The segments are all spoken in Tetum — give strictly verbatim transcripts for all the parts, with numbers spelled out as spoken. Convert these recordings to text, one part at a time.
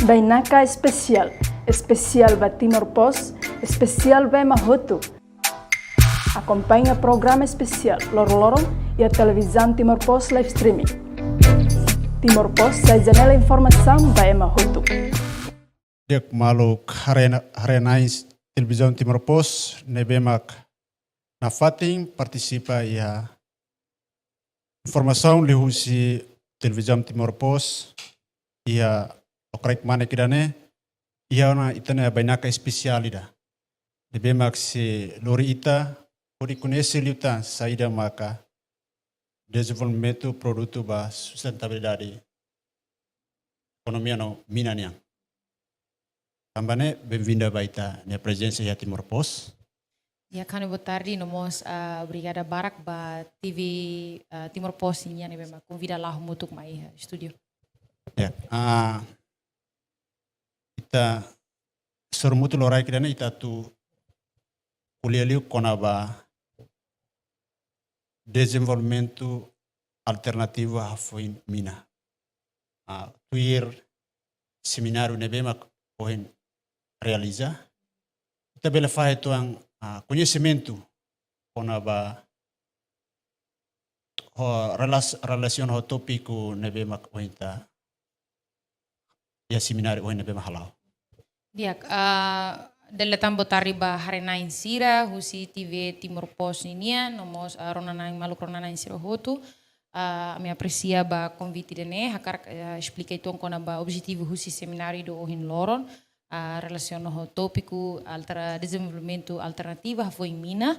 Bainaka Espesiál, espesiál ba Timor Post, espesiál ba ema hotu. Akompaña programa espesiál loron-loron iha Televizaun Timor Post live streaming. Timor Post sai janela informasaun ba ema hotu. Di'ak, maluk haree-na'in, haree-na'in Televizaun Timor Post ne'ebé mak nafatin partisipa iha informasaun liuhusi Televizaun Timor Post iha lokraik mane ida-ne'e, iha ona ita-nia bainaka espesiál ida ne'ebé mak sei lori ita hodi koñese liután saida maka dezenvolvimentu produtu ba sustentabilidade ekonomia no mina nian. Tanba ne'e, benvinda ba ita-nia prezensa iha Timor Post. Ya, ha'u-nia boa tarde, no mós, ah, obrigada barak ba T V, ah, Timor Post nian ne'ebé mak konvida ha'u hamutuk mai iha estúdiu. Ya, ah, ita sorumutu loraik ida-ne'e ita atu ko'alia liu kona-ba dezenvolvimentu alternativu hafoin mina. Ah, tuir semináriu ne'ebé mak ohin realiza, ita bele fahe uitoan, ah, koñesimentu kona-ba ho relas-, relasiona ho tópiku ne'ebé mak ohin ita iha semináriu ohin ne'ebé mak hala'o. Di'ak, ah, dala ida tan boa tarde ba haree-na'in sira husi T V Timor Post ninian, no mós, ah, rona-na'in, maluk rona-na'in sira hotu. Ah, ami apresia ba konvite ida-ne'e, hakarak, ah, esplika uitoan kona-ba objetivu husi semináriu ida ohin loron, ah, relasiona ho tópiku alter-, dezenvolvimentu alternativu hafoin mina.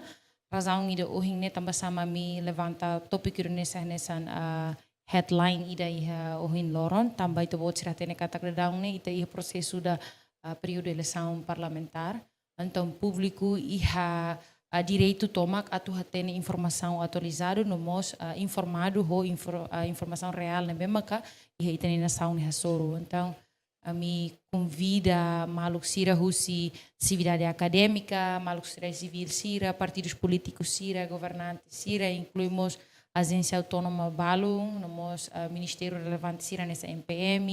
Razaun ida ohin ne'e tanba sá mak ami levanta tópiku ida-ne'e sai hanesan, ah, headline ida iha ohin loron, tanba ita-boot sira hatene katak daudaun ne'e ita iha prosesu ida, ah, períodu eleisaun parlamentár. Entaun públiku iha, ah, direitu tomak atu hatene informasaun atualizadu, no mós, ah, informadu ho infor-, ah, informasaun reál ne'ebé maka iha ita-nia nasaun ne'e hasoru. Entaun, ami konvida maluk sira husi sosiedade akadémika, maluk sira sivíl sira, partidus polítikus sira, governante sira, inklui mós ajénsia autónoma balun, no mós, ah, ministériu relevante sira hanesan M P M,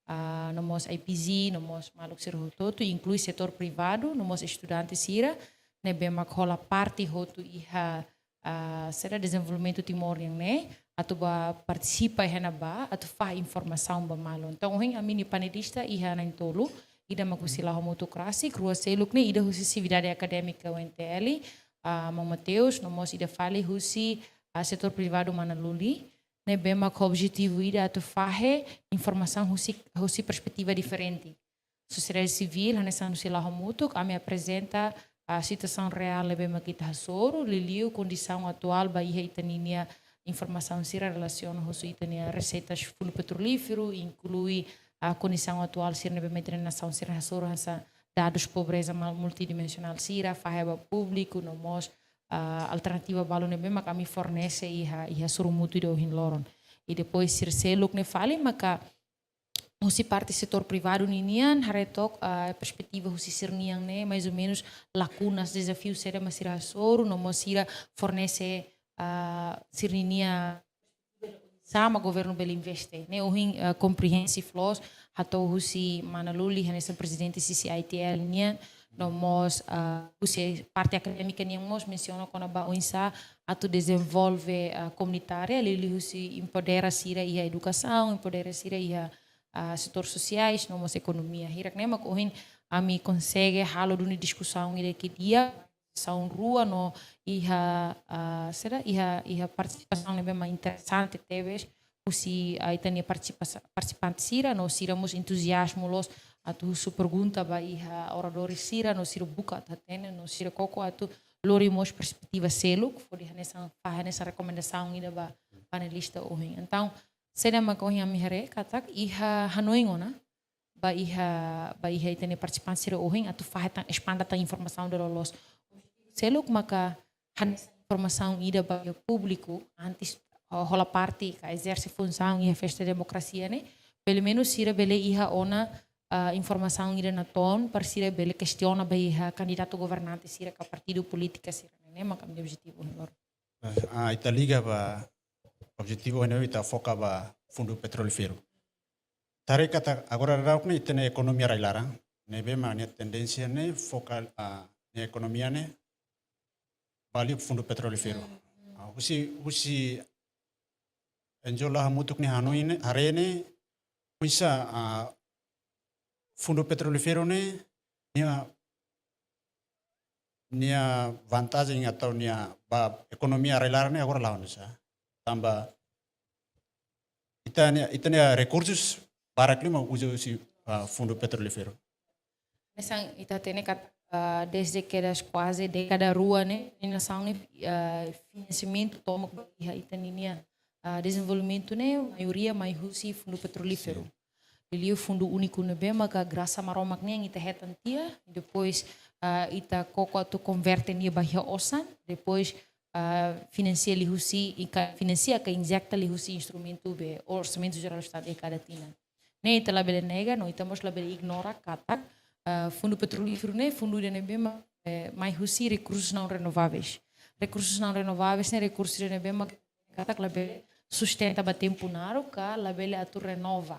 ah, no mós I P Z, no mós maluk sira hotu-hotu, inklui setór privadu, no mós estudante sira ne'ebé mak hola parte hotu iha, ah, saida, dezenvolvimentu Timor nian ne'e, atu bá partisipa iha ne'ebá, atu fahe informasaun ba malu. Entaun, ohin ami-nia panelista iha na'in-tolu, ida mak husi Lahó Hamutuk rasik, rua seluk ne'e, ida husi sosiedade akadémika U N T L, ah, maun Mateus, no mós ida fali husi, ah, setór privadu Mana Luli, ne'ebé mak ho objetivu ida atu fahe informasaun husi, husi perspetiva diferente. Sosiedade sivíl, hanesan husi Lahó Hamutuk, ami aprezenta, ah, situasaun reál ne'ebé mak ita hasoru, liuliu kondisaun atuál ba iha ita-nia informasaun sira relasiona husi ita-nia reseitas fundu petrolíferu, inklui, ah, kondisaun atuál sira ne'ebé mak ita-nia nasaun sira hasoru hanesan dadus pobreza mal-, multidimensionál sira, fahe ba públiku, no mós, ah, alternativa balu ne'ebé mak ami fornese iha, iha sorumutu ida ohin loron. I depois sira seluk ne'e fali maka husi parte setór privadu ninian, haree took, ah, perspetiva husi sira-nian ne'e, mais ou menus lakunas, dezafiu saida mak sira hasoru, no mós sira fornese, ah, sira-ninia sama governu bele investe. Ne'e ohin, ah, comprehensive loos, hato'o husi Mana Luli, hanesan prezidente C C I T L nian, no mós, ah, husi parte akadémika nian mós mensiona kona-ba oinsá atu dezenvolve, ah, komunitária, liuliu husi empodera sira iha edukasaun, empodera sira iha, ah, setór sosiais, no mós ekonomia. Hirak ne'e mak ohin ami konsege halo duni diskusaun ida ke dia, saun rua no iha, ah, saida, iha, iha partisipasaun ne'ebé mak interesante tebes, husi, ah, ita-nia partisipa-, partisipante sira, no sira mós entuziazmu loos atu husu pergunta ba iha oradór sira, no sira buka atu hatene, no sira koko atu lori mós perspetiva seluk, hodi hanesan, fahe hanesan rekomendasaun ida ba panelista ohin. Entaun, saida mak ohin ami haree katak iha hanoin ona, ba iha, ba iha ita-nia partisipante sira ohin, atu fahe tan, espanda tan informasaun ida loloos. Seluk maka hanesan informasaun ida ba iha públiku, antes, ah, hola parte ka ezerse funsaun iha festa demokrasia ne'e, pelumenus sira bele iha ona, ah, informasaun ida natoon, para sira bele kestiona ba iha kandidatu governante sira ka partidu polítika sira ne'e, maka ami-nia objetivu ohin loron. Ah, ita liga ba objetivu ne'e ita foka ba fundu petrolíferu. Ita haree katak agora daudaun ne'e ita-nia ekonomia rai-laran ne'ebé mak nia tendénsia ne'e fokál, ah, nia ekonomia ne'e ba liu Fundu Petrolíferu. Ah, husi, husi N G O hamutuk nia hanoin ne'e, haree ne'e, oinsá, ah, Fundu Petrolíferu ne'e, nia, nia vantajen atau nia ba ekonomia rai-laran ne'e agora la'o oinsá. Tanba ita-nia, ita-nia rekursus barak liu mak uza husi, ah, Fundu Petrolíferu. Hanesan ita hatene katak, ah, dezde kedas kuaze dékada rua ne'e, nia nasaun ne'e, ah, finansiamentu tomak ba iha ita-nia, ah, dezenvolvimentu ne'e, maioria mai husi Fundu Petrolíferu. Sin. Liuliu Fundu Úniku ne'ebé maka grasa Maromak nian ita hetan tiha, depois, ah, ita koko atu konverte nia ba iha osan, depois, ah, finansia liuhusi, i ka, finansia ka injeta liuhusi instrumentu be Orsamentu Jerál Estadu iha kada tinan. Ne'e ita labele nega, no ita mós labele ignora katak, ah, Fundu Petrolíferu ne'e fundu ida ne'ebé mak, eh, mai husi rekursus naun renováveis. Rekursus naun renováveis ne'e rekursus ida ne'ebé mak katak labele sustenta ba tempu naruk ka labele atu renova.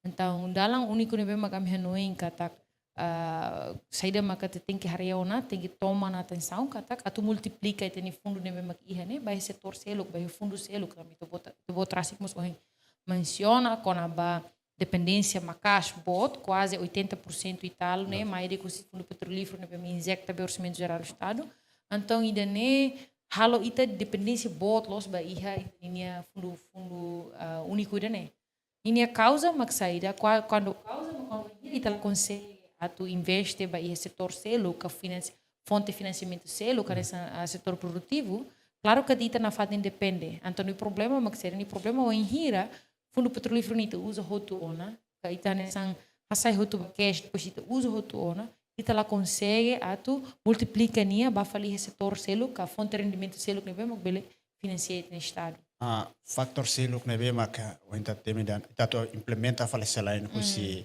Entaun, dalan úniku ne'ebé mak ami hanoin katak, ah, saida maka ita tenke haree ona, tenke toma ona atensaun katak atu multiplika ita-nia fundu ne'ebé mak iha ne'e ba iha setór seluk, ba iha fundu seluk, ami ita-boot, ita-boot rasik mós ohin mensiona kona-ba dependénsia maka'as boot, kuaze oitenta por cento e tal ne'e, sin, mai de'it husi Fundu Petrolíferu ne'ebé mak injeta ba Orsamentu Jerál Estadu. Entaun, ida-ne'e halo ita dependénsia boot loos ba iha ita-nia fundu, fundu, ah, úniku ida-ne'e. Ninia kauza mak saida, kua-, kuandu kauza mak kuandu ita la konsege atu investe ba iha setór seluk, ka finansi-, fonte finansiamentu seluk, ka, hmm, hanesan, ah, setór produtivu, klaru katak ita nafatin depende. Entaun nia problema mak saida, nia problema wainhira Fundu Petrolíferu ne'e ita uza hotu ona, ka ita hanesan hasai hotu ba cash, depois ita uza hotu ona, ita la konsege atu multiplika nia ba fali iha setór seluk, ka fonte rendimentu seluk ne'ebé mak bele finansia ita-nia Estadu. Ah, fatór seluk ne'ebé maka ohin ita temi dehan ita atu implementa fali selain, mm, husi,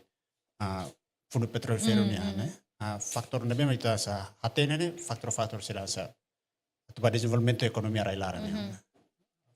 ah, Fundu Petrolíferu, mm, nian, mm, ne'e? Ah, fatór ne'ebé mak ita sa hatene ne'e, fatór-fatór sira hanesan atu ba dezenvolvimentu ekonomia rai-laran nian, mhm,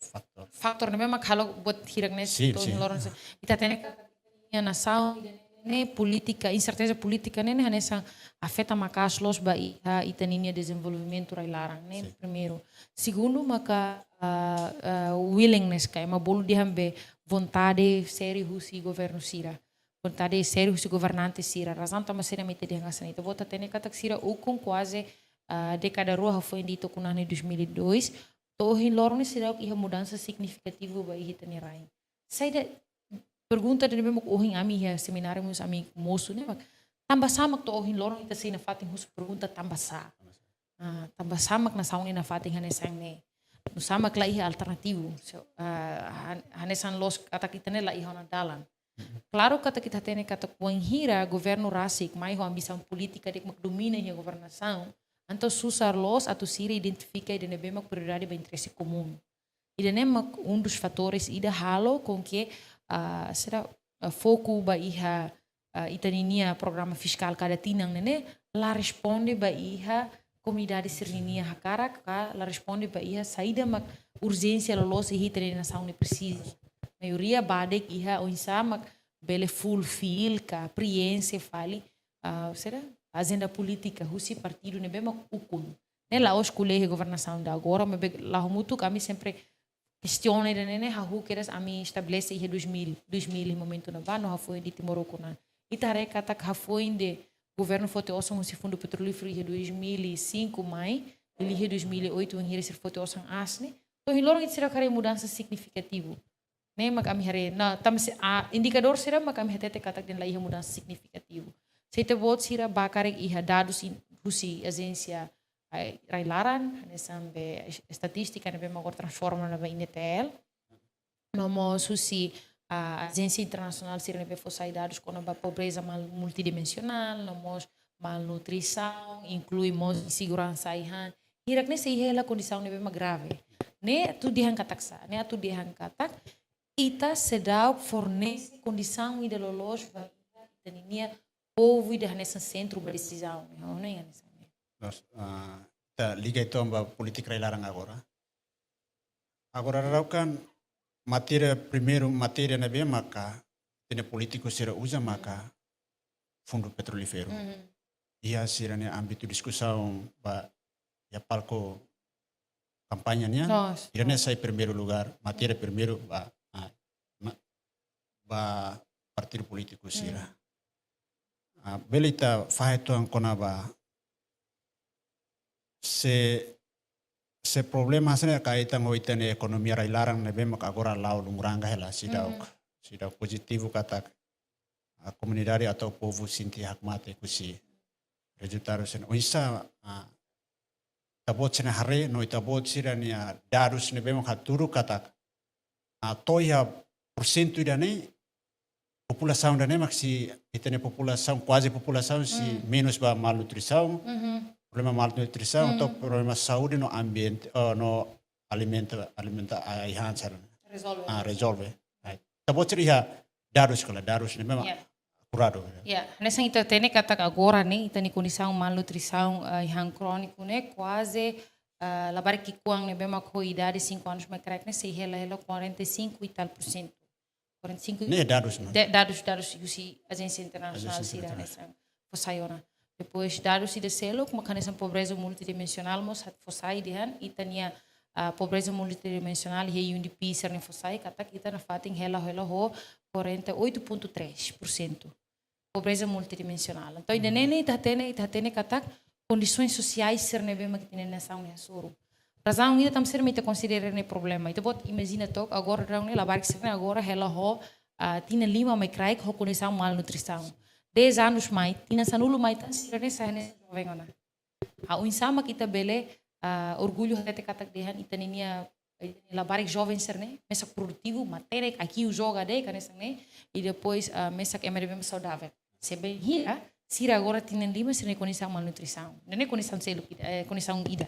fatór. Fatór ne'ebé mak halo buat hirak ne'e, sin, to'o, sin, loron se. Ita hatene katak ita-nia nasaun ne'e polítika, inserteza polítika ne'e, ne'e hanesan afeta maka'as loos ba iha ita-nia dezenvolvimentu rai-laran ne'e, sin, primeiru. Segundu maka, ah, ah, willingness ka ema bolu dehan be vontade sériu husi governu sira. Vontade sériu husi governante sira. Razaun tanba saida mak ita dehan hanesan ne'e? Ita-boot hatene katak sira ukun kuaze, ah, dékada rua hafoin de'it, to'o kona-ba dois mil e dois, to'o ohin loron ne'e seidauk iha mudansa signifikativu ba iha ita-nia rain. Saida, pergunta ida ne'ebé mak ohin ami iha semináriu mós ami mosu ne'e mak, tanba sá mak to'o ohin loron ita sei nafatin husu pergunta tanba sá? Ah, tanba sá mak nasaun ne'e nafatin hanesan ne'e? Nusá mak la iha alternativu? So, ah, han-, hanesan loos katak ita ne'e la iha ona dalan. Klaru katak ita hatene katak wainhira governu rasik mai ho ambisaun polítika de'it mak domina iha governasaun, entaun susar loos atu sira identifika ida ne'ebé mak prioridade ba interese komún. Ida-ne'e mak um dos fatores ida halo com que, ah, sira, ah, foku ba iha, ah, ita-nia programa fiskál kada tinan ne'e, ne'e la responde ba iha komunidade sira-nia hakarak, ka la responde ba iha saida mak urjénsia loloos iha ita-nia nasaun ne'e presiza. Maioria bá de'it iha oinsá mak bele fulfill ka preenxe fali, ah, sira, ajenda polítika husi partidu ne'ebé mak ukun. Ne'e la'ós ko'alia iha governasaun ida agora, maibé la'o hamutuk ami sempre kestiona ida-ne'e, ne'e hahú kedas ami estabelese iha dois mil, dois mil momentu ne'ebá no hafoin de'it Timor ukun ona. Ita haree katak hafoin de'it governu foti osan husi Fundu Petrolíferu iha dois mil e cinco mai, liuliu iha dois mil e oito wainhira sira foti osan aas ne'e. To'o ohin loron ita seidauk haree mudansa signifikativu. Ne'e mak ami haree, no, tanba se, ah, indikadór sira mak ami hatete katak dehan la iha mudansa signifikativu. Se ita-boot sira bá karik iha dadus in-, husi ajénsia, eh, rai-laran, hanesan be es-, estatístika ne'ebé mak agora transforma ona ba I N T L. No mós husi, ah, ajénsia internasionál sira ne'ebé fó sai dadus kona-ba pobreza mal-, multidimensionál, no mós malnutrisaun, inklui mós inseguransa ai-han. Hirak-ne'e sei iha hela kondisaun ne'ebé mak grave. Ne'e atu dehan katak sá, ne'e atu dehan katak ita seidauk fornese kondisaun ida loloos ba ita-nia povu ida hanesan sentru ba desizaun, ne'e, oh, ne'e hanesan ne'e. Nos, ah, ita liga entaun ba polítika rai-laran agora. Agora daudaun matéria, primeiru matéria ne'ebé maka ita-nia polítiku sira uza maka fundu petrolíferu. Iha sira-nia ámbitu diskusaun ba iha palku kampaña nian, ida-ne'e sai primeiru lugar, matéria primeiru ba, ah, ma-, ba partidu polítiku sira. Ah, bele ita fahe tuan kona-ba se, se problema hanesan ne'e kaitan ho ita-nia ekonomia rai-laran ne'ebé mak agora la'o lunguranga hela, seidauk, seidauk pozitivu katak, ah, komunidade atu povu sente hakmatek husi rezultadu sira-ne'e. Oinsá, ah, ita-boot sira-nia haree no ita-boot sira-nia dadus ne'ebé mak hatudu katak, ah, to'o iha porsentu ida-ne'e, populasaun ida-ne'e mak sei, ita-nia populasaun, kuaze populasaun sei menus ba malnutrisaun, problema malnutrisaun, to'o problema saúde no ambiente, oh, no alimenta, alimenta, ah, ai-han sira. Rezolve. Ah, rezolve. Ai. Ita-boot sira iha dadus kala, dadus ne'ebé mak akuradu. Ya, hanesan ita hatene katak agora ne'e, ita-nia kondisaun malnutrisaun, ah, ai-han króniku ne'e kuaze, ah, labarik ki'ikoan ne'ebé mak ho idade cinco anos mai kraik ne'e sei hela, hela quarenta e cinco e tal por cento. Quarenta e cinco. Ne'e dadus, não? De-, dadus, dadus husi ajénsia internasionál sira hanesan fó sai ona. Depois, dadus ida seluk, mak hanesan pobreza multidimensionál mós fó sai dehan, ita-nia, ah, pobreza multidimensionál, iha U N D P sira-nia fó sai, katak ita nafatin hela, hela ho quarenta e oito ponto três por cento. Pobreza multidimensionál. Entaun, ida-ne'e ne'e ita hatene, ita hatene katak kondisoens sosiais sira ne'ebé mak ita-nia nasaun ne'e hasoru. Razaun ida tanba sira mak ita konsidera ne'e problema. Ita-boot imajina took, agora daudaun ne'e labarik sira-ne'e agora hela ho, ah, tinan lima mai kraik ho kondisaun malnutrisaun. Dez anos mai, tinan sanulu mai tan sira-ne'e sai hanesan joven ona. Ah, oinsá mak ita bele, ah, orgullu hatete katak dehan ita-nia, eh, labarik joven sira-ne'e mesak produtivu, matenek, I Q joga de'it, hanesan ne'e, i depois, ah, mesak ema ne'ebé saudável. Se bainhira sira agora tinan lima sira-nia kondisaun malnutrisaun. Ne'e kondisaun seluk ida, eh, kondisaun ida.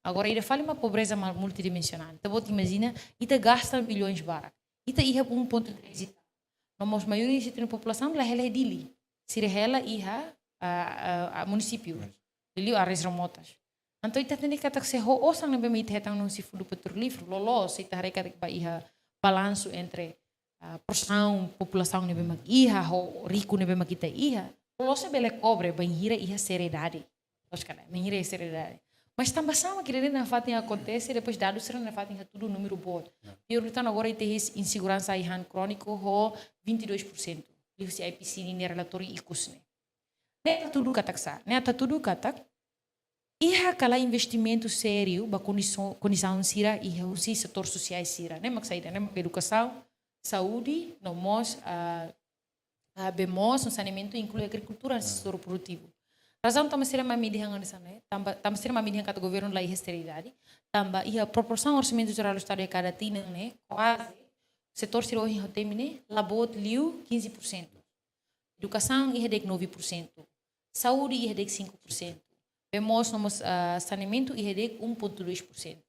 Agora ida fali mak pobreza mal-, multidimensionál. Ita-boot imajina, ita gasta milhões barak. Ita iha um ponto três e tal. No mós maioria husi ita-nia populasaun la hela iha Dili. Sira hela iha, ah, ah, ah, munisípiu. Liuliu áreas remotas. Entaun ita hatene katak se ho osan ne'ebé mak ita hetan husi fundu petrolíferu, loloos, se ita haree katak ba iha balansu entre, ah, porsaun populasaun ne'ebé mak iha, ho riku ne'ebé mak ita iha, loloos sei bele kobre bainhira iha seriedade. Loos ka lae, bainhira iha seriedade. Mas tanba sá mak ida-ne'e nafatin akontese, depois dadus sira-ne'e nafatin hatudu númeru boot. Ya. Piór liután agora ita iha inseguransa ai-han króniku ho vinte e dois por cento. Liuhusi I P C C nia relatóriu ikus ne'e. Ne'e atu hatudu katak sá, ne'e atu hatudu katak iha ka lae investimentu sériu ba kondiso-, kondisaun sira iha husi setór sosiais sira. Ne'e mak saida, ne'e mak edukasaun, saúde, no mós, ah, ah, bee moos no saneamentu, inklui agrikultura, setór produtivu. Razaun tanba sira mak ami dehan hanesan ne'e, tanba, tanba sira mak ami dehan katak governu la iha seriedade, tanba iha proporsaun orsamentu jerál Estadu iha kada tinan ne'e, kuaze setór sira ohin ha'u temi ne'e, la boot liu quinze por cento. Edukasaun iha de'it nove por cento. Saúde iha de'it cinco por cento. Bee moos no mós, ah, saneamentu iha de'it um ponto dois por cento.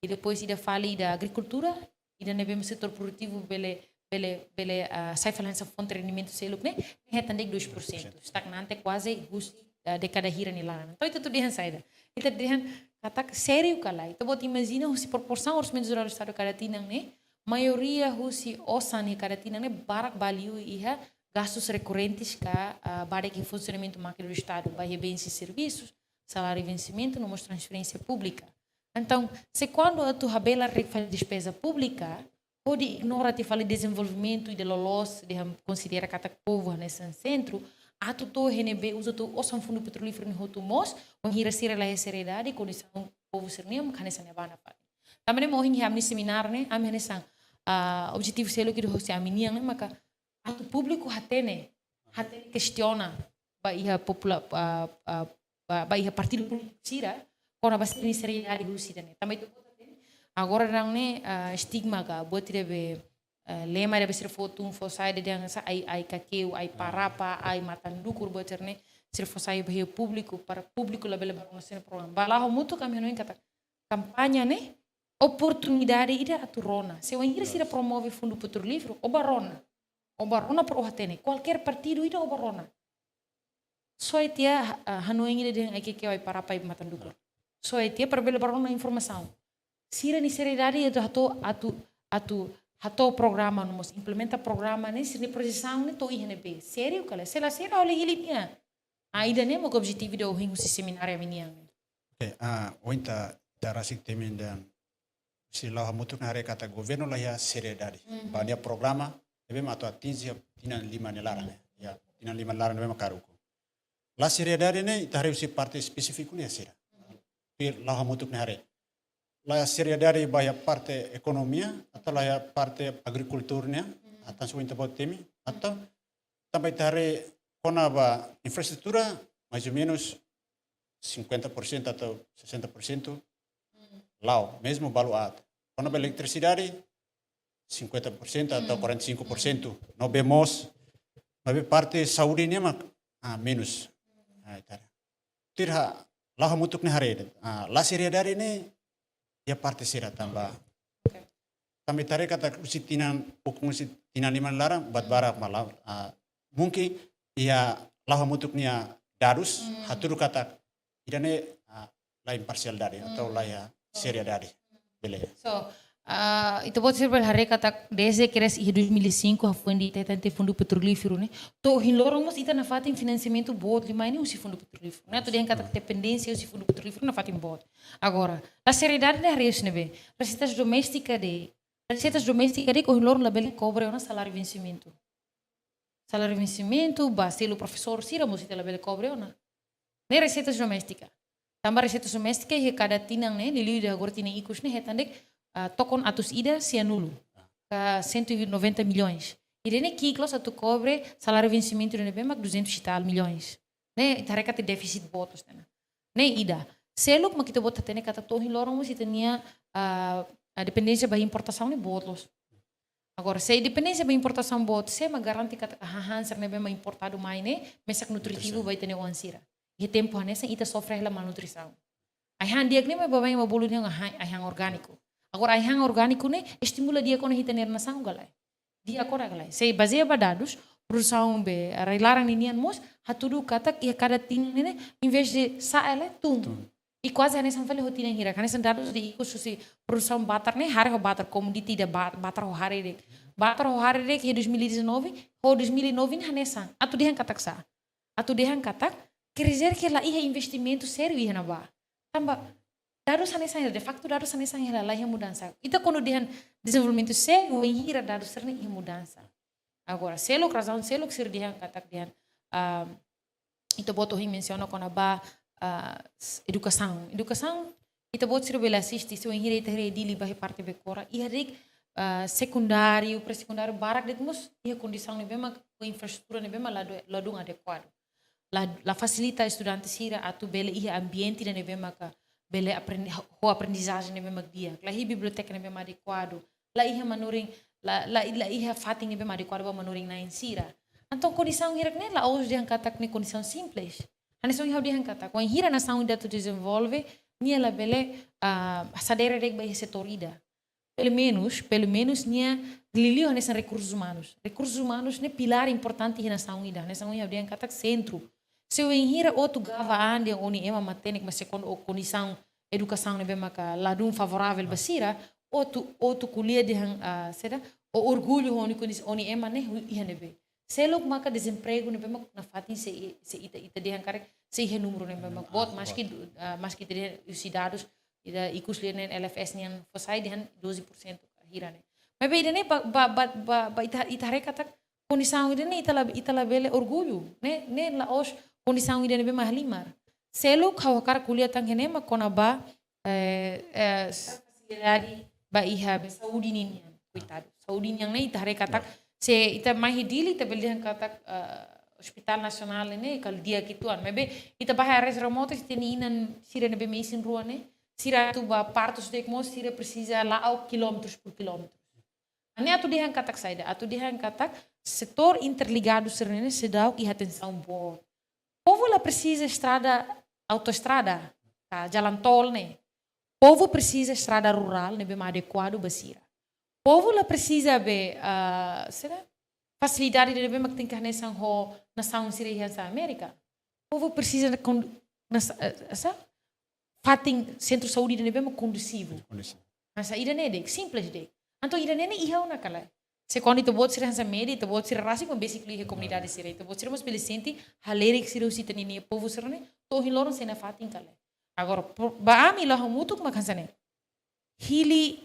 I depois ida fali ida agrikultura, ida ne'ebé mak setór produtivu bele, bele, bele, ah, sai fali hanesan fonte rendimentu seluk ne'e, ne'e hetan de'it dois por cento. Estagnante kuaze husi, ah, dékada hira nia laran. Entaun ita atu dehan saida. Ita dehan katak sériu ka lae. Ita-boot imajina husi proporsaun orsamentu jerál Estadu kada tinan ne'e, maioria husi osan iha kada tinan ne'e barak ba liu iha gastus rekorrentes ka, ah, ba de'it iha funsionamentu mákina do Estadu, ba iha bens e serviços, saláriu vensimentu, no mós transferénsia públika. Entaun, se kuandu atu habelar de'it fali despeza públika, hodi ignora tiha fali dezenvolvimentu ida loloos, dehan konsidera katak povu hanesan sentru, atu to'o iha ne'ebé uza to'o osan fundu petrolíferu ne'e hotu moos, bainhira sira la iha seriedade, kondisaun povu sira-nian mak hanesan ne'ebá nafatin. Tanba ne'e mak ohin iha ami-nia seminár ne'e, ami hanesan, ah, objetivu seluk ida husi ami-nian ne'e maka atu públiku hatene, hatene kestiona ba iha popula-, ah, ah, ba, ba iha partidu polítiku sira, kona-ba sira-nia seriedade husi ida-ne'e. Tanba ita agora daudaun ne'e, ah, estigma ka, buat ida be, ah, lema ida be sira fó tun, fó sai ida dehan hanesan ai, ai kakeu, ai parapa, ai matan dukur, buat sira-ne'e, sira fó sai ba iha públiku, para públiku labele bá rona sira-nia problema. Ba la hamutuk ami hanoin katak kampaña ne'e oportunidade ida atu rona. Se wainhira sira promove fundu petrolíferu, ó bá rona. Ó bá rona para ó hatene. Kualkér partidu ida ó bá rona. Soe tiha, ah, hanoin ida dehan ai kakeu, ai parapa, ai matan dukur. Soe tiha para bele bá rona informasaun. Sira-nia seriedade atu hato'o, atu, atu, hato'o programa no mós implementa programa ne'e, sira-nia projesaun ne'e to'o iha ne'ebé. Sériu ka lae? Se la sériu, ha'u la hili nia. Ah, ida-ne'e mak objetivu ida ohin husi semináriu ami-nian. Oke, ah, ohin ita, ita rasik temi dehan husi la'o hamutuk nia haree katak governu la iha seriedade. Mhm. Ba nia programa, ne'ebé mak atu atinje tinan lima nia laran, ya. Ya, tinan lima laran ne'ebé mak karuk. La seriedade ne'e, ita haree husi parte espesífiku ne'e sira. Husi la'o hamutuk nia haree. La seriedade ba iha parte ekonomia, atau la iha parte agrikultura nian, atau sua ita-boot temi, atau tanba ita haree kona-ba infraestrutura, mais ou menos cinquenta por cento atau sessenta por cento la'o, mezmu balu aat. Kona-ba eletrisidade, cinquenta por cento atau quarenta e cinco por cento. No be mós, no be parte saúde nian mak, ah, menus. Ah, ita haree. Tuir ha'u, la'o hamutuk nia haree, ah, la seriedade ne'e iha parte sira tanba. Oke. Tanba ita haree katak husi tinan, ukun husi tinan lima laran, buat barak mak la'o, ah, mungkin iha la'o hamutuk nia dadus, hatudu katak ida-ne'e, ah, la imparsialidade, atau la iha seriedade. Bele. So, ah, ita-boot sira bele haree katak desde kedas iha dois mil e cinco, hafoin ita hetan tiha fundu petrolíferu ne'e. To'o ohin loron mós ita nafatin finansiamentu boot liu mai ne'e husi fundu petrolíferu. Ne'e atu dehan katak dependénsia husi fundu petrolíferu nafatin boot. Agora, la seriedade ne'e haree husi ne'ebé? Reseitas doméstika de'it. Reseitas doméstika de'it ohin loron labele kobre ona saláriu vensimentu. Saláriu vensimentu, ba selu profesór sira mós ita labele kobre ona. Ne'e reseitas doméstika. Tanba reseitas doméstika iha kada tinan ne'e, liuliu ida agora tinan ikus ne'e, hetan de'it, ah, tokon atus ida sianulu. Ka cento e noventa milhões. Ida-ne'e ki'ik loos atu kobre saláriu vensimentu ida ne'ebé mak duzentos e tal milhões. Ne'e, ita haree katak défisit boot loos tiha ona. Ne'e ida. Seluk mak ita-boot hatene katak to'o ohin loron mós ita-nia, ah, ah, dependénsia ba importasaun ne'e boot loos. Agora, se dependénsia ba importasaun boot, sé mak garante katak hahán sira ne'ebé mak importadu mai ne'e mesak nutritivu ba ita-nia oan sira? Iha tempu hanesan ita sofre hela malnutrisaun. Ai-han di'ak ne'e mak baibain ema bolu dehan ai-han, ai-han orgániku. Agora, ai-han orgániku ne'e estimula di'ak ona ita-nia nasaun ka lae? Di'ak ona ka lae? Se bazeia ba dadus, produsaun be rai-laran ninian mós hatudu katak iha kada tinan ne'e, em vez de sa'e, lae, tun. Tun. I kuaze hanesan fali ho tinan hirak. Hanesan dadus de ikus husi produsaun batar ne'e, hare ho batar, komoditi ida ba-, batar ho hare de'it. Batar ho hare de'it iha dois mil e dezanove, ho dois mil e nove ne'e hanesan. Atu dehan katak sá? Atu dehan katak, quer dizer que la iha investimentu sériu iha ne'ebá. Tanba dadus hanesan hela, de facto dadus hanesan hela, la iha mudansa. Ita kuandu dehan dezenvolvimentu sé, wainhira dadus sira-ne'e iha mudansa. Agora, seluk razaun, seluk sira dehan katak dehan, ah, ita-boot ohin mensiona kona-ba, ah, s-, edukasaun. Edukasaun, ita-boot sira bele asiste, se wainhira ita haree Dili ba iha parte Bekora, iha de'it, ah, sekundáriu, pré-sekundáriu barak de'it mós iha kondisaun ne'ebé mak, ho infraestrutura ne'ebé mak la du-, ladún adekuadu. La, la fasilita estudante sira atu bele iha ambiente ida ne'ebé maka bele aprendi-, ho aprendizajen ne'ebé mak di'ak. La iha biblioteka ne'ebé mak adekuadu. La iha manorin, la, la, la iha fatin ne'ebé mak adekuadu ba manorin-na'in sira. Entaun kondisaun hirak ne'e la'ós dehan katak ne'e kondisaun simples. Hanesan ohin ha'u dehan katak, wainhira nasaun ida atu dezenvolve, nia labele, ah, sadere de'it ba iha setór ida. Pelumenus, pelumenus nia liuliu hanesan rekursus umanus. Rekursus umanus ne'e pilár importante iha nasaun ida. Hanesan ohin ha'u dehan katak sentru. Se wainhira ó atu gaba an dehan ó-nia ema matenek, mas se kuandu ó kondisaun edukasaun ne'ebé maka ladún favoravel ba sira, ó atu, ó atu ko'alia dehan, ah, saida, ó orgullu ho ó-nia kondis-, ó-nia ema ne'e iha ne'ebé. Seluk maka dezempregu ne'ebé mak nafatin se, se ita, ita dehan karik, se iha númeru ne'ebé mak boot, ah, maski, ah, maski ita dehan husi dadus, ita ikus liu ne'e L F S nian fó sai dehan doze por cento hira ne'e. Maibé ida-ne'e ba, ba, ba, ba, ba ita, ita haree katak kondisaun ida-ne'e ita la, ita labele orgullu, ne'e, ne'e la'ós kondisaun ida ne'ebé mak halimar. Seluk ha'u hakarak ko'alia tan iha ne'e mak kona-ba, eh, eh, s-, fasilidade ba iha be saúde ninian, koitadu. Saúde nian ne'e ita haree katak, se ita mai iha Dili ita bele dehan katak, eh, Hospital Nasionál ne'e kala di'ak uitoan. Maibé ita ba iha áreas remotas, ita-nia inan sira ne'ebé mak isin-rua ne'e, sira atu ba partus de'it mós sira presiza la'o kilómetrus por kilómetrus. Ne'e atu dehan katak saida, atu dehan katak setór interligadu sira-ne'e seidauk iha atensaun boot. Povu la presiza estrada, autoestrada, ka jalan tol ne'e. Povu presiza estrada rurál ne'ebé mak adekuadu ba sira. Povu la presiza be, ah, saida, fasilidade ne'ebé mak tenke hanesan ho nasaun sira iha Amérika. Povu presiza kon-, nas-, eh, sa-, fatin sentru saúde ne'ebé mak kondusivu. Kondusivu. Hanesan ida-ne'e de'it, simples de'it. Entaun ida-ne'e ne'e iha ona ka lae? Se kuandu ita-boot sira hanesan média, ita-boot sira rasik mak besik liu iha komunidade sira, ita-boot sira mós bele sente halerik sira husi ita-nia povu sira ne'e, to'o ohin loron sei nafatin ka lae? Agora, pro-, ba ami la hamutuk mak hanesan ne'e. Hili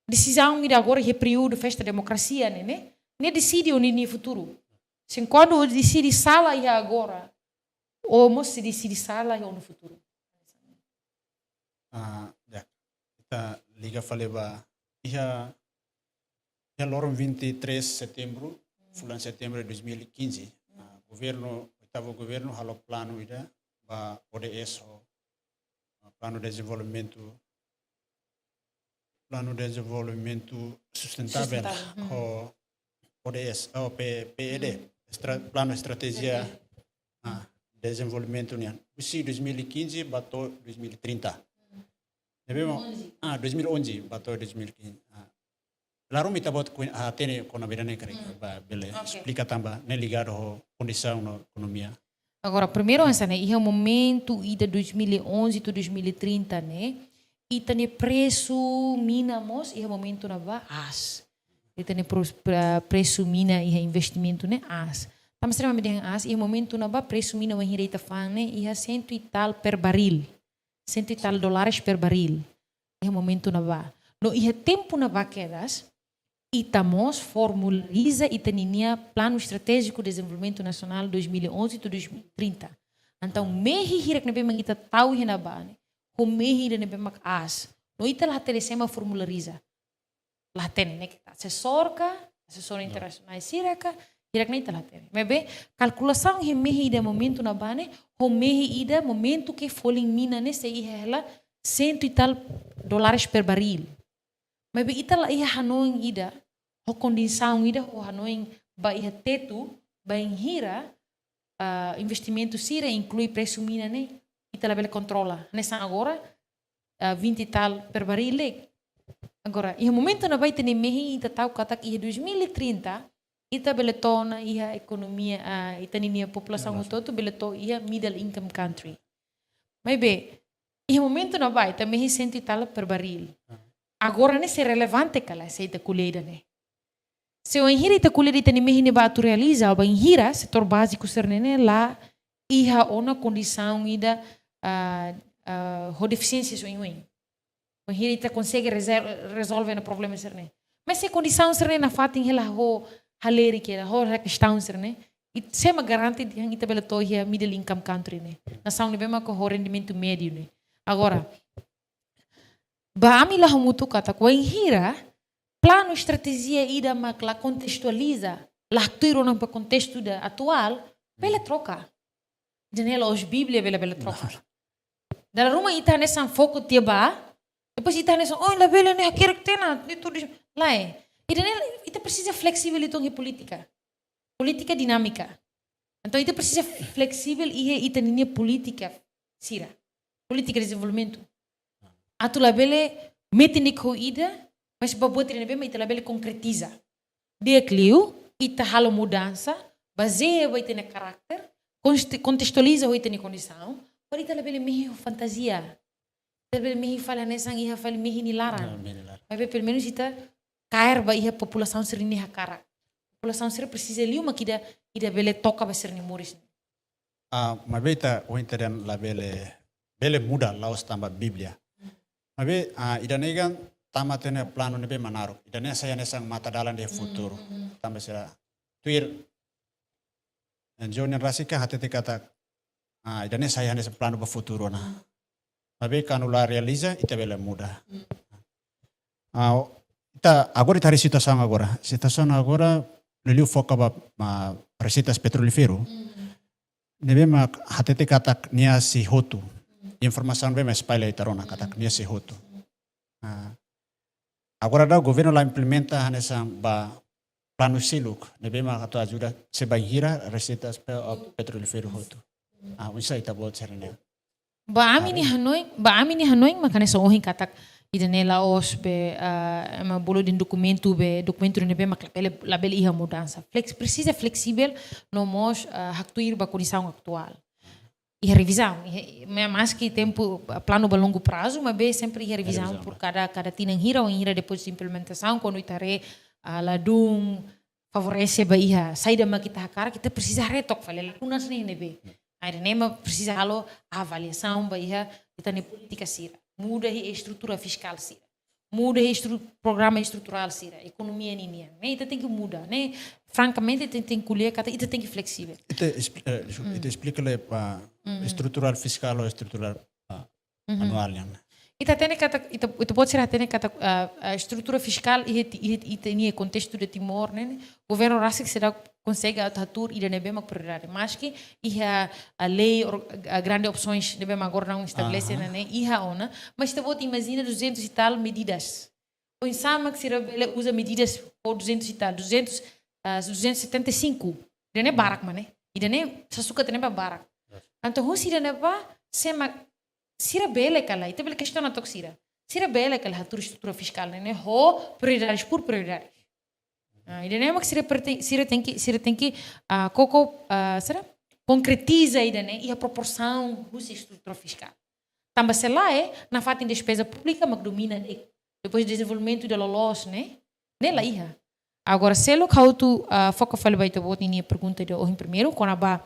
desizaun ida agora iha períodu festa demokrasia ne'e, ne'e, ne'e deside ó-nia futuru. Se kuandu ó deside sala iha agora, ó mós sei deside sala iha ó-nia futuru. Ah, ya. Ita liga fali ba iha, iha loron vinte e três setembru, fulan setembru de dois mil e quinze, ah, governu, oitavu governu halo planu ida ba O D S ho, ah, planu dezenvolvimentu, planu dezenvolvimentu sustentável, sustentável, hmm, ho O D S, oh, P-, P E D, estra-, planu estratéjia, ah, dezenvolvimentu nian. Husi dois mil e quinze ba to'o dois mil e trinta. Ne'ebé mak, dois mil e onze. Ah, dois mil e onze ba to'o dois mil e quinze. Ah. Dala ruma ita-boot ku-, ah, hatene kona-ba ida-ne'e karik, hmm, ba bele, oke, esplika tanba ne'e ligadu ho kondisaun no ekonomia. Agora, primeiru hanesan ne'e, iha momentu ida dois mil e onze to'o dois mil e trinta ne'e, ita-nia presu mina mós iha momentu ne'ebá aas. Ita-nia pros-, pra-, presu mina iha investimentu ne'e aas. Tanba saida mak mak dehan aas, iha momentu ne'ebá presu mina wainhira ita fa'an ne'e iha cento e tal per barril. Cento e tal dólares per barril. Iha momentu ne'ebá. No iha tempu ne'ebá kedas, ita mós formulariza ita-ninia Planu Estratéjiku Dezenvolvimentu Nasionál dois mil e onze to'o dois mil e trinta. Entaun, mehi hirak ne'ebé mak ita tau iha ne'ebá ne'e, ho mehi ida ne'ebé mak aas. No ita la hatene sé mak formulariza. La hatene, ne'e ke asesór ka, asesór internasionál sira ka, hirak ne'e ita la hatene. Maibé, kalkulasaun iha mehi ida momentu ne'ebá ne'e, ho mehi ida momentu ke folin mina ne'e sei iha hela cento e tal dólares per barril. Maibé ita la iha hanoin ida, ho kondisaun ida, ho hanoin ba iha tetu, bainhira, ah, investimentu sira inklui presu mina ne'e, ita labele kontrola. Hanesan agora, ah, vinte e tal per barril. Agora, iha momentu ne'ebá ita-nia mehi ita tau katak iha dois mil e trinta, ita bele to'o ona iha ekonomia, ah, ita-ninia populasaun hotu-hotu bele to'o iha middle income country. Maibé, iha momentu ne'ebá ita mehi cento e tal per barril. Agora ne'e sei relevante ka lae, se ita ko'alia ida-ne'e. Se wainhira ita ko'alia ita-nia mehi ne'ebá atu realiza, bainhira setór báziku sira-ne'e ne'e la iha ona kondisaun ida, ah, ah, ho defisiénsia oioin. Wainhira ita konsege rezer-, rezolve ona problema sira-ne'e. Mas se kondisaun sira-ne'e nafatin hela ho halerik hela, ho kestaun sira-ne'e, it-, sé mak garante dehan ita bele to'o iha middle income country ne'e. Nasaun ne'ebé mak ho rendimentu médiu ne'e. Agora, ba ami la hamutuk katak wainhira planu estratéjia ida mak la kontestualiza, la haktuir ona ba kontestu ida atuál, bele troka. Ida-ne'e la'ós Bíblia bele, bele troka. Dala ruma ita hanesan foku tiha ba, depois ita hanesan, oh, labele ne'e hakerek tiha ona, ne'e tudu, lae. Ida-ne'e, ita presiza fleksivel uitoan iha polítika. Polítika dinámika. Entaun, ita presiza fleksivel iha ita-ninia polítika sira. Polítika dezenvolvimentu. Atu labele metin de'it ho ida, mas ba buat ida ne'ebé mak ita labele konkretiza. Di'ak liu, ita halo mudansa, bazeia ba ita-nia karakter, konste-, kontestualiza ho ita-nia kondisaun, para ita labele mehi ho fantazia. Ita labele mehi fali hanesan iha fali mehi nia laran. Ah, mehi nia laran. Maibé pelumenus ita kaer ba iha populasaun sira-nia hakarak. Populasaun sira presiza liu mak ida, ida bele toka ba sira-nia moris. Ah, maibé ita, ohin ita dehan labele, bele muda la'ós tanba Bíblia. Maibé, ah, ida-ne'e kan tama tiha ona planu ne'ebé mak naruk. Ida-ne'e sai hanesan matadalan iha futuru. Tanba sira tuir. N G O nian rasik kan hatete katak, ah, ida-ne'e sai hanesan planu ba futuru ona. Maibé kuandu la realiza, ita bele muda. Ah, ita, agora ita haree situasaun agora. Situasaun agora, liuliu foka ba, ah, reseitas petrolíferu. Ne'ebé mak hatete katak nia sei hotu. Informasaun ne'ebé mak espalla ita rona katak nia sei hotu. Ah, agora daudaun governu la implementa hanesan ba planu seluk ne'ebé mak atu ajuda se bainhira reseitas pe-, ah, petrolíferu hotu. Ah, oinsá ita-boot sira-ne'e? Ba ami-nia hanoin, ba ami-nia hanoin mak hanesan ohin katak ida-ne'e la'ós be, ah, ema bolu dehan dokumentu be, dokumentu ne'ebé mak labele, labele iha mudansa. Fleks-, presiza fleksivel no mós, ah, haktuir ba kondisaun atuál. iha revizaun. Iha, ma-, maski tempu, ah, planu ba longu prazu, maibé sempre iha revizaun, revizaun, por kada, kada tinan hira, wainhira depois de implementasaun, kuandu ita haree, ah, ladún favorese ba iha saida mak ita hakarak, ita presiza haree took fali lakunas ne'e ne'ebé. Ida-ne'e mak presiza halo avaliasaun ba iha ita-nia polítika sira. Muda iha estrutura fiskál sira. Muda iha estru-, programa estruturál sira, ekonomia ninian. Ne'e ita tenke muda, ne'e frankamente ita tenke ko'alia katak ita tenke fleksivel. Ita es-, eh, deskulpa, ita esplika lai ba estruturál fiskál ou estruturál, ah, anuál nian. Ita hatene katak, ita, ita-boot sira hatene katak, ah, ah, estrutura fiskál iha ti-, iha, iha ita-nia kontestu de Timor ne'e, ne'e, governu rasik seidauk konsege atu hatuur ida ne'ebé mak prioridade. Maski iha, ah, lei or-, ah, grande opsoens ne'ebé mak agora daudaun estabelese, ne'e, ne'e, iha ona, mas ita-boot imajina duzentos e tal medidas. Oinsá mak sira bele uza medidas ho duzentos e tal, duzentos, ah, duzentos e setenta e cinco. Ida-ne'e barak mak ne'e. Ida-ne'e sasukat ne'ebá barak. Entaun, husi ida-ne'ebá, sé mak sira bele ka lae, ita bele kestiona took sira. Sira bele ka lae hatuur estrutura fiskál ne'e, ne'e ho prioridades por prioridades. Ah, ida-ne'e mak sira prete-, sira tenke, sira tenke, ah, koko, ah, sira konkretiza ida-ne'e iha proporsaun husi estrutura fiskál. Tanba se lae, nafatin despeza públika mak domina de'it. Depois dezenvolvimentu ida loloos ne'e, ne'e la iha. Agora, seluk ha'u atu, ah, foka fali ba ita-boot ninia pergunta ida ohin primeiru, kona-ba,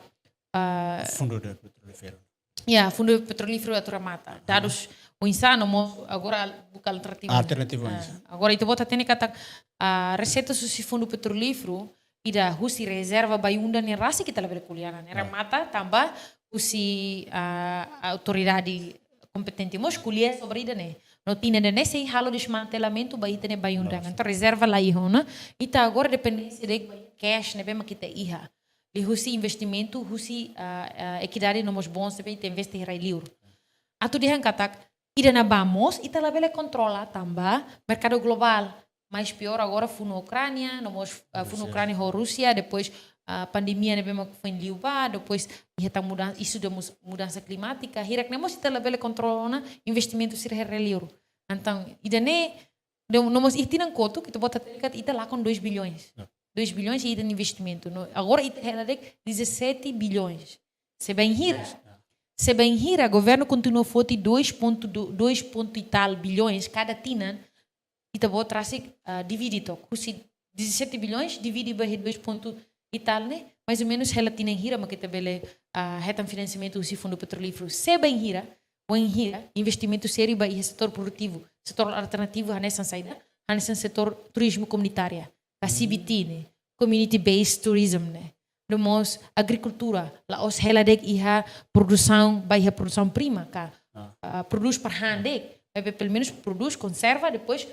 ah, Fundo de Petrolíferu. Ya, Fundu Petrolíferu atu remata. Dadus oinsá no mós agora al-, buka alternativa. Alternativa, ah, oinsá. Agora ita-boot hatene katak, ah, reseitas husi Fundu Petrolíferu, ida husi rezerva Bayu-Undan ne'e rasik ita labele ko'alia ona, ne'e remata tanba husi, ah, autoridade kompetente mós ko'alia sobre ida-ne'e. No tinan ida-ne'e sei halo desmantelamentu ba ita-nia Bayu-Undan. Entaun rezerva la iha ona. Ita agora dependénsia de'it ba cash ne'ebé mak ita iha. Liuhusi investimentu husi, ah, ah, Equidade no mós bonds ne'ebé ita investe iha rai-liur. Atu dehan katak, ida-ne'ebá mós ita labele kontrola tanba merkadu globál. Mais piór agora funu Ukránia, no mós, ah, funu Rúsia. Ukránia ho Rúsia, depois, ah, pandemia ne'ebé mak foin liubá, depois iha tan mudan-, isu de mus-, mudansa klimátika, hirak-ne'e mós ita labele kontrola ona investimentu sira iha rai-liur. Entaun, ida-ne'e, de, no mós iha tinan kotuk, ita-boot hatene katak ita lakon dois bilhões. Ya. Dois bilhões ita-nia investimentu. No, agora ita hela de'it dezassete bilhões. Se bainhira, se bainhira governu kontinua foti dois ponto dois, dois ponto e tal bilhões kada tinan, ita-boot rasik, ah, divide took. Husi dezassete bilhões, divide ba iha dois ponto e tal ne'e, mais ou menus hela tinan hira mak ita bele, ah, hetan finansiamentu husi Fundu Petrolíferu. Se bainhira, wainhira, investimentu sériu ba iha setór produtivu, setór alternativu hanesan saida, hanesan setór turizmu komunitária, ka C B T ne'e, community based tourism ne'e. No mós agrikultura, la'ós hela de'it iha produsaun, ba iha produsaun prima, ka, ah, produz para han de'it, maibé pelumenus produz, konserva, depois,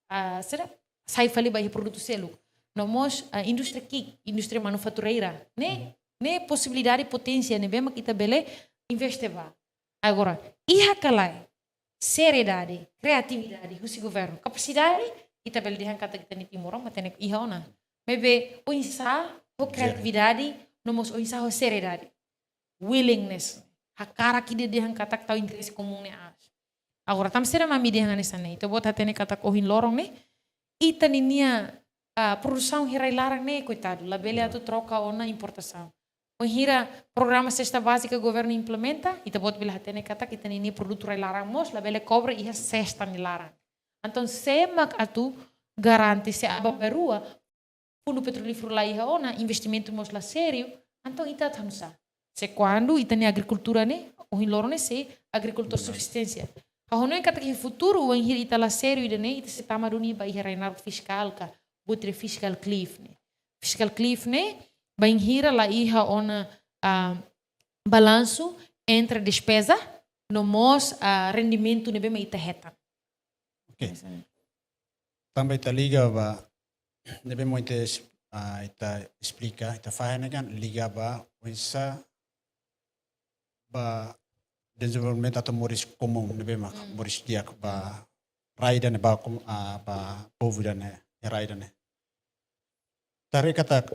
ah, sira sai fali ba iha produtu seluk. No mós, ah, indústria ki'ik, indústria manufatureira, ne'e, ne'e posibilidade, poténsia ne'ebé mak ita bele investe ba. Agora, iha ka lae seriedade, kreatividade husi governu, kapasidade, ita bele dehan katak ita-nia Timor mak ita-nia iha ona. Maibé oinsá ho kreatividade, no mós oinsá ho seriedade. Willingness. Hakarak ida dehan katak tau interese komún ne'e aas. Agora, tanba saida mak ami dehan hanesan ne'e? Ita-boot hatene katak ohin loron ne'e, ita ninia, ah, produsaun iha rai-laran ne'e, koitadu, labele atu troka ona importasaun. Wainhira programa sesta bázika governu implementa, ita-boot bele hatene katak ita ninia produtu rai-laran mós labele kobre iha sesta nia laran. Entaun, sé mak atu garante se aban-bainrua Fundu Petrolíferu la iha ona, investimentu mós la sériu, entaun ita atu hanusá? Se kuandu ita-nia agrikultura ne'e, ohin loron ne'e sei agrikultór subsisténsia. Ha'u hanoin katak iha futuru, wainhira ita la sériu ida-ne'e, ita sei tama duni ba iha rai-naruk fiskál ka, buat ida fiscal cliff ne'e. Fiscal cliff ne'e, bainhira la iha ona, ah, balansu entre despeza, no mós, ah, rendimentu ne'ebé mak ita hetan. Oke. Hanesan ne'e. Tanba ita liga ba, ne'ebé mak ita es-, ah, ita esplika, ita fahe ne'e kan liga ba, oinsá ba dezenvolvimentu atu moris komún, ne'ebé mak moris di'ak ba rai ida-ne'e, ba kom-, ah, ba povu ida-ne'e, rai ida-ne'e. Ita haree katak,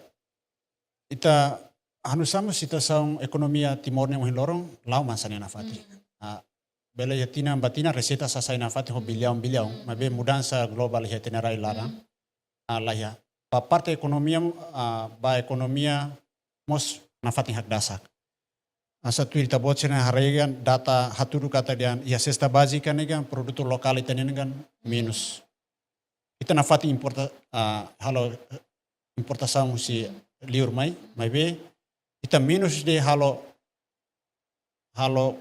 ita hanusá mós situasaun ekonomia Timor ne'e ohin loron, la'o manas nian nafatin. Ah, bele iha tinan ba tinan reseita sasai nafatin ho bilhaun-bilhaun, maibé mudansa globál iha ita-nia rai-laran, ah, la iha. Ba parte ekonomia, ah, ba ekonomia mós nafatin hakdasak. hanesan tuir ita-boot sira-nia haree kan, data hatudu katak dehan iha sesta bázika ne'e kan produtu lokál ita-nian kan menus. Ita nafatin importa, ah, halo importasaun husi liur mai, maibé ita menus de'it halo, halo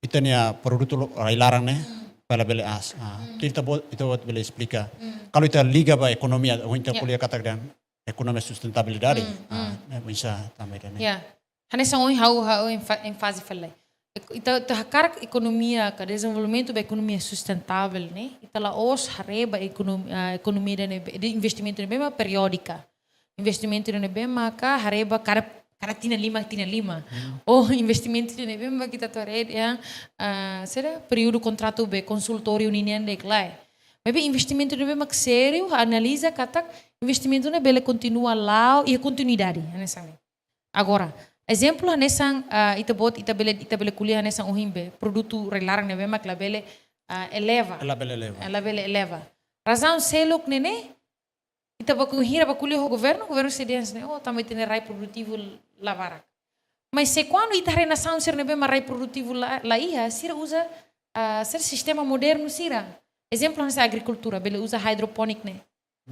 ita-nia produtu lo-, rai-laran ne'e, para bele aas. Ah, ita-boot, ita-boot bele esplika. Kalau ita liga ba ekonomia, ohin ita ko'alia katak dehan ekonomia sustentabilidade. Ah, ne'e bisa tambah dehan ne'e. Ya. Hanesan ohin ha'u, ha'u enfa-, énfaze fali. Ek-, ita, ita hakarak ekonomia ka dezenvolvimentu ba ekonomia sustentável ne'e, ita la'ós haree ba ekonom-, ah, ekonomia ida ne'ebé, de investimentu ne'ebé mak periódika. Investimentu ne'ebé maka haree ba kada, kada tinan lima, tinan lima. Ou investimentu ne'ebé mak ita atu haree dehan, ah, saida, períodu kontratu be konsultóriu ninian de'it, lae. Maibé investimentu ne'ebé mak sériu, analiza katak investimentu ne'e bele kontinua la'o, iha kontinuidade, hanesan ne'e. Agora, ezemplu hanesan, ah, ita-boot, ita bele, ita bele ko'alia hanesan ohin be, produtu rai-laran ne'ebé mak labele, ah, eleva. Labele eleva. Ah, labele eleva. Razaun seluk ne'e ne'e, ita baku hira ba ko'alia ho governu, governu sei dehan hanesan ne'e, oh, tanba ita-nia rai produtivu la barak. Mas se kuandu ita haree nasaun sira ne'ebé mak rai produtivu la, la iha, sira uza, ah, sira sistema modernu sira. Ezemplu hanesan agrikultura, bele uza hidroponic ne'e.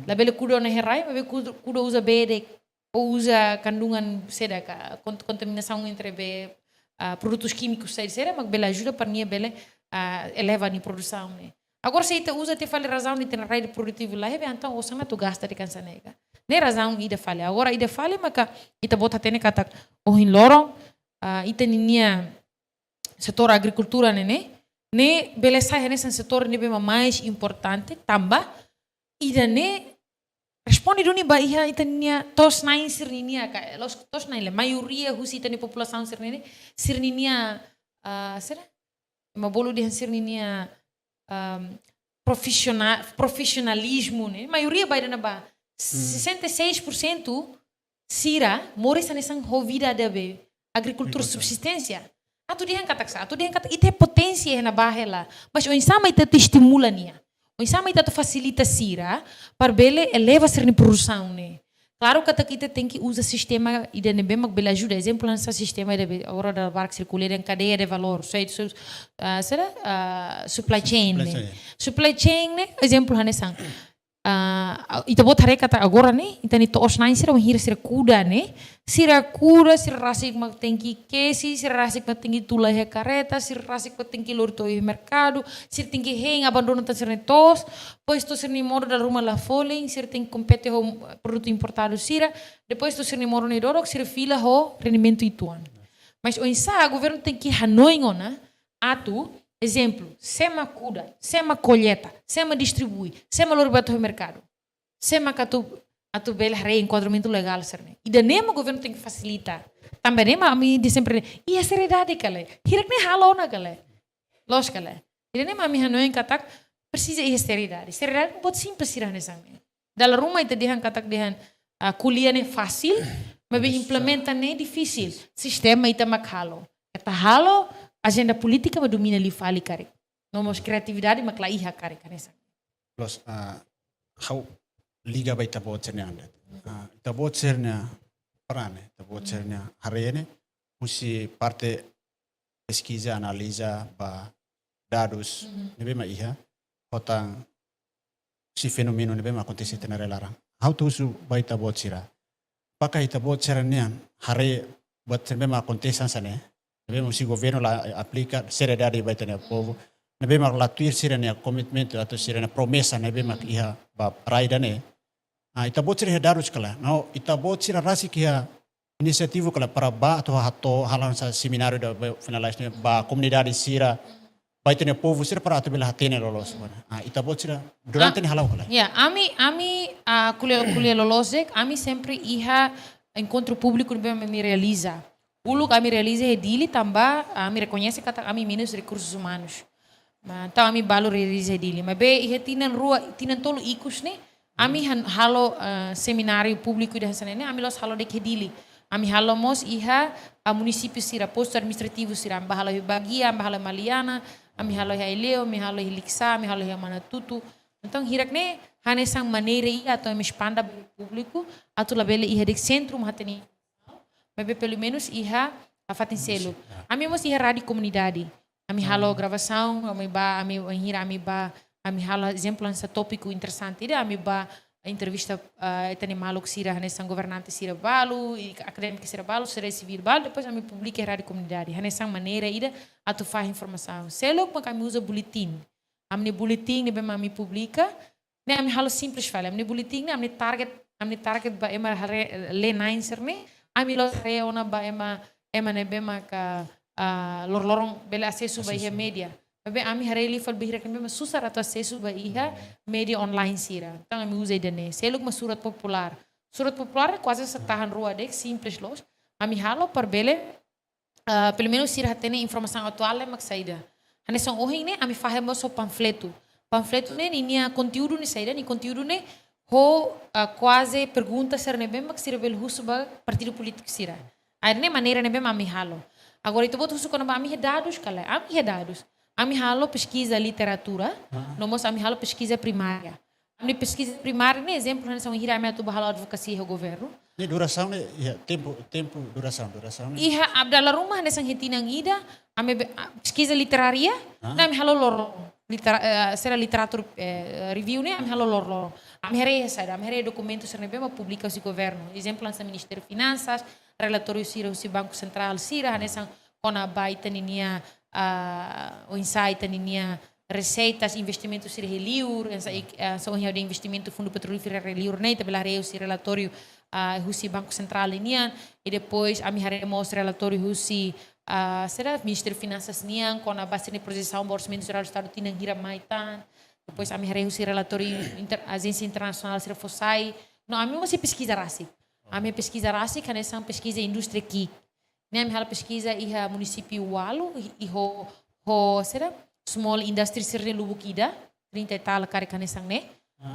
Labele kuda ona iha rai, maibé kuda, kuda uza bee de'it, ou uza kandungan saida ka, kont-, kontaminasaun entre be, ah, produtus kímikus saida, saida, mak bele ajuda para nia bele, ah, eleva nia produsaun ne'e. Agora se ita uza tiha fali razaun ita-nia rai produtivu la iha be, entaun osan atu gasta de'it hanesan ne'e ka. Ne'e razaun ida fali. Agora ida fali maka ita-boot hatene katak ohin loron, ah, ita ninia setór agrikultura ne'e ne'e, ne'e bele sai hanesan setór ne'ebé mak mais importante, tanba ida-ne'e responde duni ba iha ita-nia to'os-na'in sira-ninia ka, la'ós to'os-na'in lae, maioria husi ita-nia populasaun sira-ne'e ne'e, sira-ninia, ah, saida? Ema bolu dehan sira-ninia, ah, profisiona-, profisionalizmu ne'e, maioria ba ida-ne'ebá. Sessenta e seis por cento sira moris hanesan ho vida ida be agrikultura subsisténsia. Atu dehan katak sá, atu dehan katak ita-nia poténsia iha ne'ebá hela. Mas oinsá mak ita atu estimula nia? Oinsá mak ita atu fasilita sira para bele eleva sira-nia produsaun ne'e? Klaru katak ita tenke uza sistema ida ne'ebé mak bele ajuda. Ezemplu hanesan sistema ida be agora dala barak sirkula dehan kadeia de valór. So, so, ah, saida, ah, supply chain ne'e. Supply chain ne'e, ezemplu hanesan. Ah, ita-boot haree katak agora ne'e, ita-nia to'os-na'in sira, bainhira sira kuda ne'e, sira kuda, sira rasik mak tenke kesi, sira rasik mak tenke tula iha karreta, sira rasik mak tenke lori to'o iha merkadu, sira tenke hein, abandona tan sira-nia to'os, depois to'o sira-nia modo dala ruma la folin, sira tenke kompete ho produtu importadu sira, depois to'o sira-nia modo ne'e dodok, sira fila ho rendimentu uitoan. Mas oinsá governu tenke hanoin ona, atu, ezemplu, sé mak kuda, sé mak kolleita, sé mak distribui, sé mak lori ba to'o merkadu. Sé mak atu, atu bele haree enkuadramentu legál sira-ne'e. Ida-ne'e mak governu tenke fasilita. Tanba ne'e mak ami dehan sempre, iha seriedade ka lae? Hirak ne'e halo ona ka lae? Loos ka lae? Ida-ne'e mak ami hanoin katak presiza iha seriedade. Seriedade buat simples sira hanesan ne'e. Dala ruma ita dehan katak dehan, ah, ko'alia ne'e fasil, maibé implementa ne'e difisil. Sistema ita mak halo. Ita halo, ajenda polítika mak domina liu fali karik. No mós kriatividade mak la iha karik hanesan. Loos, ah, ha'u liga ba ita-boot sira-nia an de'it. Ah, ita-boot sira-nia peran ne'e, ita-boot sira-nia haree ne'e, husi parte peskiza, analiza ba dadus ne'ebé mak iha, ho tan husi fenómenu ne'ebé mak akontese iha ita-nia rai-laran. Ha'u atu husu ba ita-boot sira. Apakah ita-boot sira-nian haree buat ne'ebé mak akontese hanesan ne'e, ne'ebé mak husi governu la aplika seriedade ba ita-nia povu, ne'ebé mak la tuir sira-nia komitmentu atu sira-nia promesa ne'ebé mak iha ba rai ida-ne'e. Ah, ita-boot sira iha dadus ka lae? No ita-boot sira rasik iha inisiativa ka lae para bá atu hato'o, halo hanesan semináriu ida be finalize ne'e ba komunidade sira, ba ita-nia povu sira para atu bele hatene loloos. Ah, ita-boot sira durante ne'e hala'o ka lae? Ya, ami, ami, ah, ko'alia, ko'alia loloos de'it, ami sempre iha enkontru públiku ne'ebé ami realiza. Uluk ami realiza iha Dili tanba ami rekoñese katak ami menus rekursus umanus. Entaun ami balu realiza iha Dili. Maibé iha tinan rua, tinan tolu ikus ne'e, ami han-, halo, eh, semináriu públiku ida hanesan ne'e, ami la'ós halo de'it iha Dili. Ami halo mós iha, ah, munisípiu sira, postu administrativu sira, ami bá halo iha Baguia, ami bá halo iha Maliana, ami halo iha Aileu, ami halo iha Likisá, ami halo iha Manatutu. Entaun hirak ne'e hanesan maneira ida atu ami espanda ba públiku, atu labele iha de'it sentru mak hatene, maibé pelumenus iha ba fatin seluk. Ami mós iha rádiu komunidade. Ami halo gravasaun, ami bá, ami wainhira, ami bá, ami halo ezemplu hanesan tópiku interesante ida, ami bá entrevista, ah, ita-nia maluk sira, hanesan governante sira balu, i akadémiku sira balu, sira sivíl balu, depois ami publika iha rádiu komunidade. Hanesan maneira ida atu fahe informasaun. Seluk mak ami uza boletin. Ami-nia boletin ne'ebé mak ami publika, ne'e ami halo simples fali. Ami-nia boletin ne'e ami target, ami target ba ema haree, lee-na'in sira-ne'e. Ami la'ós haree ona ba ema, ema ne'ebé maka, ah, loron-loron bele asesu ba iha média. Maibé ami haree liu fali ba hirak ne'ebé mak susar atu asesu ba iha média online sira. Entaun ami uza ida-ne'e. Seluk mak surat populár. Surat populár kuaze sá tahan rua de'it, simples loos. Ami halo para bele, ah, pelumenus sira hatene informasaun atuál ne'e mak saida. Hanesan ohin ne'e ami fahe mós ho panfletu. Panfletu ne'e ninia konteúdu ne'e saida, nia konteúdu ne'e ho, ah, kuaze pergunta sira ne'ebé mak sira bele husu ba partidu polítiku sira. Ne'e maneira ne'ebé mak ami halo. Agora ita-boot husu kona-ba ami iha dadus ka lae? Ami iha dadus. Ami halo peskiza literatura, no mós ami halo peskiza primária. Ami peskiza primária ne'e ezemplu hanesan wainhira ami atu bá halo advokasia iha governu. Ne'e durasaun ne'e, iha tempu, tempu durasaun, durasaun ne'e. Iha, ah, dala ruma hanesan iha tinan ida, ami be-, ah, peskiza literária, ne'e ami halo loron-loron. Litera-, eh, sira literatur, eh, review ne'e ami halo loron-loron. Ami haree saida, ami haree dokumentu sira ne'ebé mak publika husi governu. Ezemplu hanesan Ministériu Finansas, relatóriu sira husi Banku Sentrál sira, hanesan kona-ba ita ninia, ah, oinsá ita ninia reseitas, investimentu sira iha liur, hanesan ik-, ah, hanesan ohin ha'u dehan investimentu Fundu Petrolíferu iha liur ne'e, ita bele haree husi relatóriu, ah, husi Banku Sentrál nian, i depois ami haree mós relatóriu husi, ah, sira Ministériu Finansas nian, kona-ba sira-nia projesaun ba Orsamentu Jerál Estadu tinan hira mai tan. Depois ami haree husi relatóriu inter-, ajénsia internasionál sira fó sai. No ami mós iha peskiza rasik. Ami peskiza rasik, hanesan peskiza indústria ki'ik. Ne'e ami halo peskiza iha munisípiu ualu, i, i ho, ho, sira, small industry sira-nia lubuk ida, trinta e tal karik hanesan ne'e.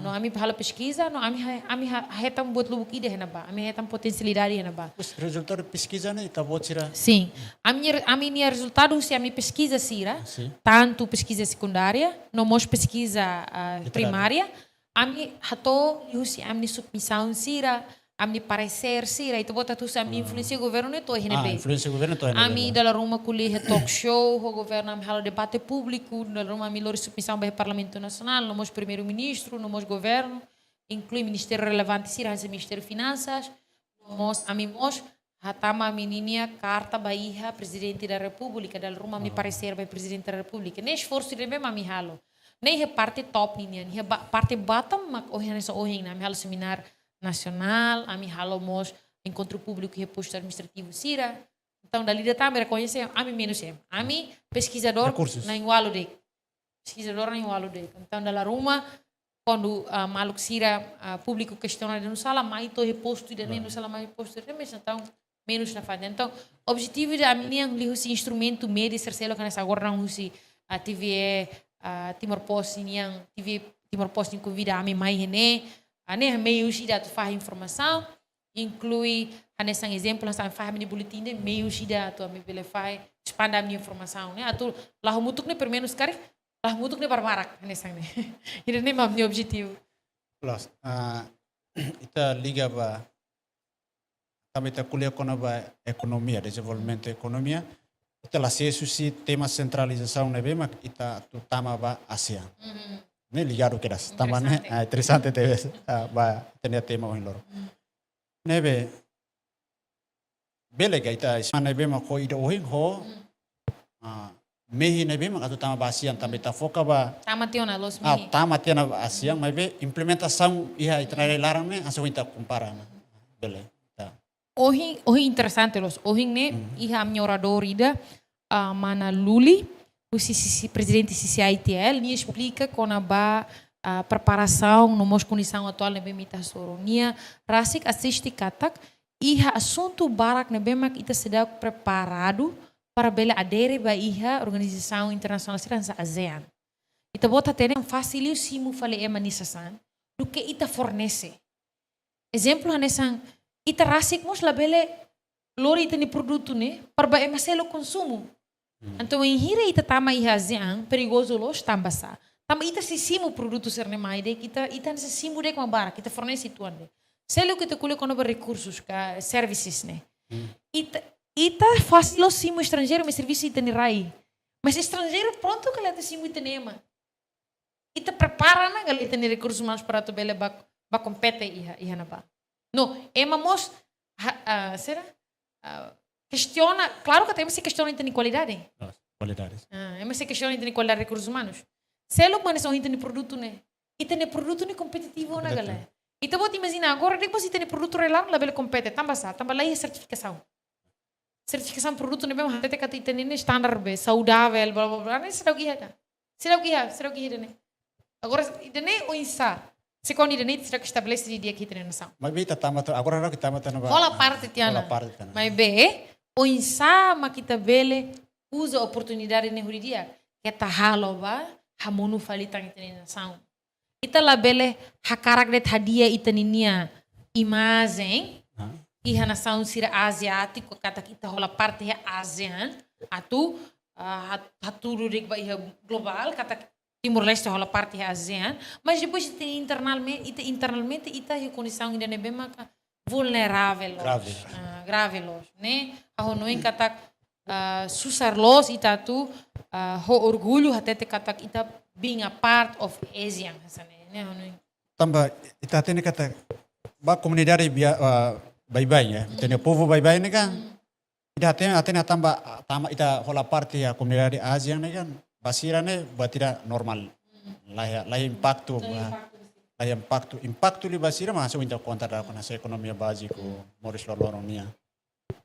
No ami halo peskiza, no ami ha-, ami ha-, hetan buat lubuk ida iha ne'ebá, ami hetan potensialidade iha ne'ebá. Terus rezultadu peskiza ne'e, ita-boot sira? Sin. Ami-nia re-, ami-nia rezultadu husi ami peskiza sira, tantu peskiza sekundária, no mós peskiza, ah, primária. Ami hato'o husi ami-nia submisaun sira, ami-nia paresér sira, ita-boot atu husu ami influénsia governu ne'e to'o iha ne'ebé. Influénsia governu to'o iha ne'ebé? Ami dala ruma ko'alia iha talk show ho governu, ami halo debate públiku, dala ruma ami lori submisaun ba iha Parlamentu Nasionál, no mós Primeiru-Ministru, no mós governu, inklui ministériu relevante sira, hanesan Ministériu Finansas, no mós ami mós hatama ami-nia karta ba iha Prezidente da Repúblika, dala ruma ami-nia paresér ba iha Prezidente da Repúblika. Ne'e esforsu ida ne'ebé mak ami halo. Ne'e iha parte top ninian, iha ba-, parte bottom mak ohin hanesan ohin ne'e ami halo semináriu nasionál, ami halo mós enkontru públiku iha postu administrativu sira. Entaun dala ida tan ami rekoñese ami menus ema. Ami peskizadór na'in-ualu de'it. Peskizadór na'in-ualu de'it. Entaun dala ruma kuandu, ah, maluk sira, ah, públiku kestiona dehan nu'usá la mai to'o iha postu ida-ne'e, nu'usá la mai postu ida-ne'e, mas entaun menus nafatin. Entaun objetivu ida ami-nian liuhusi instrumentu média sira seluk hanesan agora daudaun husi, ah, T V E, ah, Timor Post nian, T V Timor Post nia konvida ami mai iha ne'e, ah, ne'e meius ida atu fahe informasaun, inklui hanesan ezemplu hanesan fahe ami-nia boletin ne'e meius ida atu ami bele fahe, espande ami-nia informasaun ne'e, atu la hamutuk ne'e pelumenus karik, la hamutuk ne'e barbarak hanesan ne'e. Ida-ne'e mak ami-nia objetivu. Loos, ah, ita liga ba, tanba ita ko'alia kona-ba ekonomia, dezenvolvimentu ekonomia, ita la asesu husi tema sentralizasaun ne'ebé mak ita atu tama ba ASEAN. Ne'e ligadu kedas. Tanba ne'e, interesante. Ah, interesante tebes, ah, ba ita-nia tema ohin loron. Ne'ebé, bele ka ita, semana ne'ebé mak ho ida ohin ho, ah, mehi ne'ebé mak atu tama ba ASEAN, tanba ita foka ba, tama tiha ona loos, ah, mehi. Tama tiha ona ba ASEAN, maibé implementasaun iha ita-nia rai-laran ne'e, hanesan ita kompara ona. Bele, ita. Ohin, ohin interesante loos. Ohin ne'e, iha ami-nia oradór ida, ah, mana Luli, husi, husi prezidente C C I T L, nia esplika kona-ba, ah, preparasaun no mós kondisaun atuál ne'ebé mak ita hasoru. Nia rasik asiste katak, iha asuntu barak ne'ebé mak ita seidauk preparadu para bele adere ba iha organizasaun internasionál sira hanesan ASEAN. Ita-boot hatene fasil liu simu fali ema nia sasán, duké ita fornese. Ezemplu hanesan, ita rasik mós labele lori ita-nia produtu ne'e para ba ema seluk konsumu. Entaun, wainhira ita tama iha ASEAN, perigozu loos tanba sá? Tanba ita sei simu produtu sira-ne'e mai de'it, ita, ita sei simu de'it mak barak, ita fornese uitoan de'it. Seluk ita ko'alia kona-ba rekursus ka services ne'e. Ita, ita fasil loos simu estranjeiru mai servisu iha ita-nia rai. Mas estranjeiru prontu ka lae atu simu ita-nia ema. Ita prepara ona ka lae ita-nia rekursus umanus para atu bele ba, ba kompete iha, iha ne'ebá. No, ema mós, ha, ah, saida? Ah, kestiona, klaru katak ema sei kestiona ita-nia kualidade. Loos, kualidade. Ah, ema sei kestiona ita-nia kualidade rekursus umanus. Seluk mak hanesan ita-nia produtu ne'e. Ita-nia produtu ne'e kompetitivu ona ka lae. Kompetitivu. Ita-boot imajina agora, depois ita-nia produtu rai-laran labele kompete, tanba sá, tanba la iha sertifikasaun. Sertifikasaun produtu ne'ebé mak hatete katak ita-nia ne'e standar be, saudavel, bla, bla, bla, ne'e seidauk iha ka. Seidauk iha, seidauk iha ida-ne'e. Agora, ida-ne'e oinsá. Se kuandu ida-ne'e seidauk estabelese didi'ak iha ita-nia nasaun. Maibé ita tama tiha ona, agora ita tama tiha ona ba. Hola parte tiha ona. Hola parte tiha ona. Maibé, oinsá mak ita bele uza oportunidade ne'e hodi di'ak. Keta halo ba, hamonu fali tan ita-nia nasaun. Ita labele hakarak de'it hadi'a ita-nia imajen. Hah? Iha nasaun sira Ázia, atu katak ita hola parte iha ASEAN, atu, ah, hat-, hatudu de'it ba iha globál, katak Timor-Leste hola parte iha ASEAN, mas depois ita internalme-, ita internamente ita iha kondisaun ida ne'ebé maka vulnerável loos. Grave. Ah, grave loos, ne'e? Ha'u hanoin katak, ah, susar loos ita atu, ah, ho orgullu hatete katak ita being a part of ASEAN, hanesan ne'e, ne'e ha'u hanoin. Tanba ita hatene katak ba komunidade bia-, ah, baibain, ya. Ita-nia povu baibain ne'e kan. Hmm. Ita hatene, hatene tanba, tama ita hola parte iha komunidade ASEAN ne'e kan, ba sira ne'e buat ida normál. Hmm. La iha, la iha impaktu, la iha ba, impaktu, la iha impaktu. Impaktu liu ba sira mak hanesan ita konta da kona-ba ekonomia báziku, hmm, moris loroloron nian.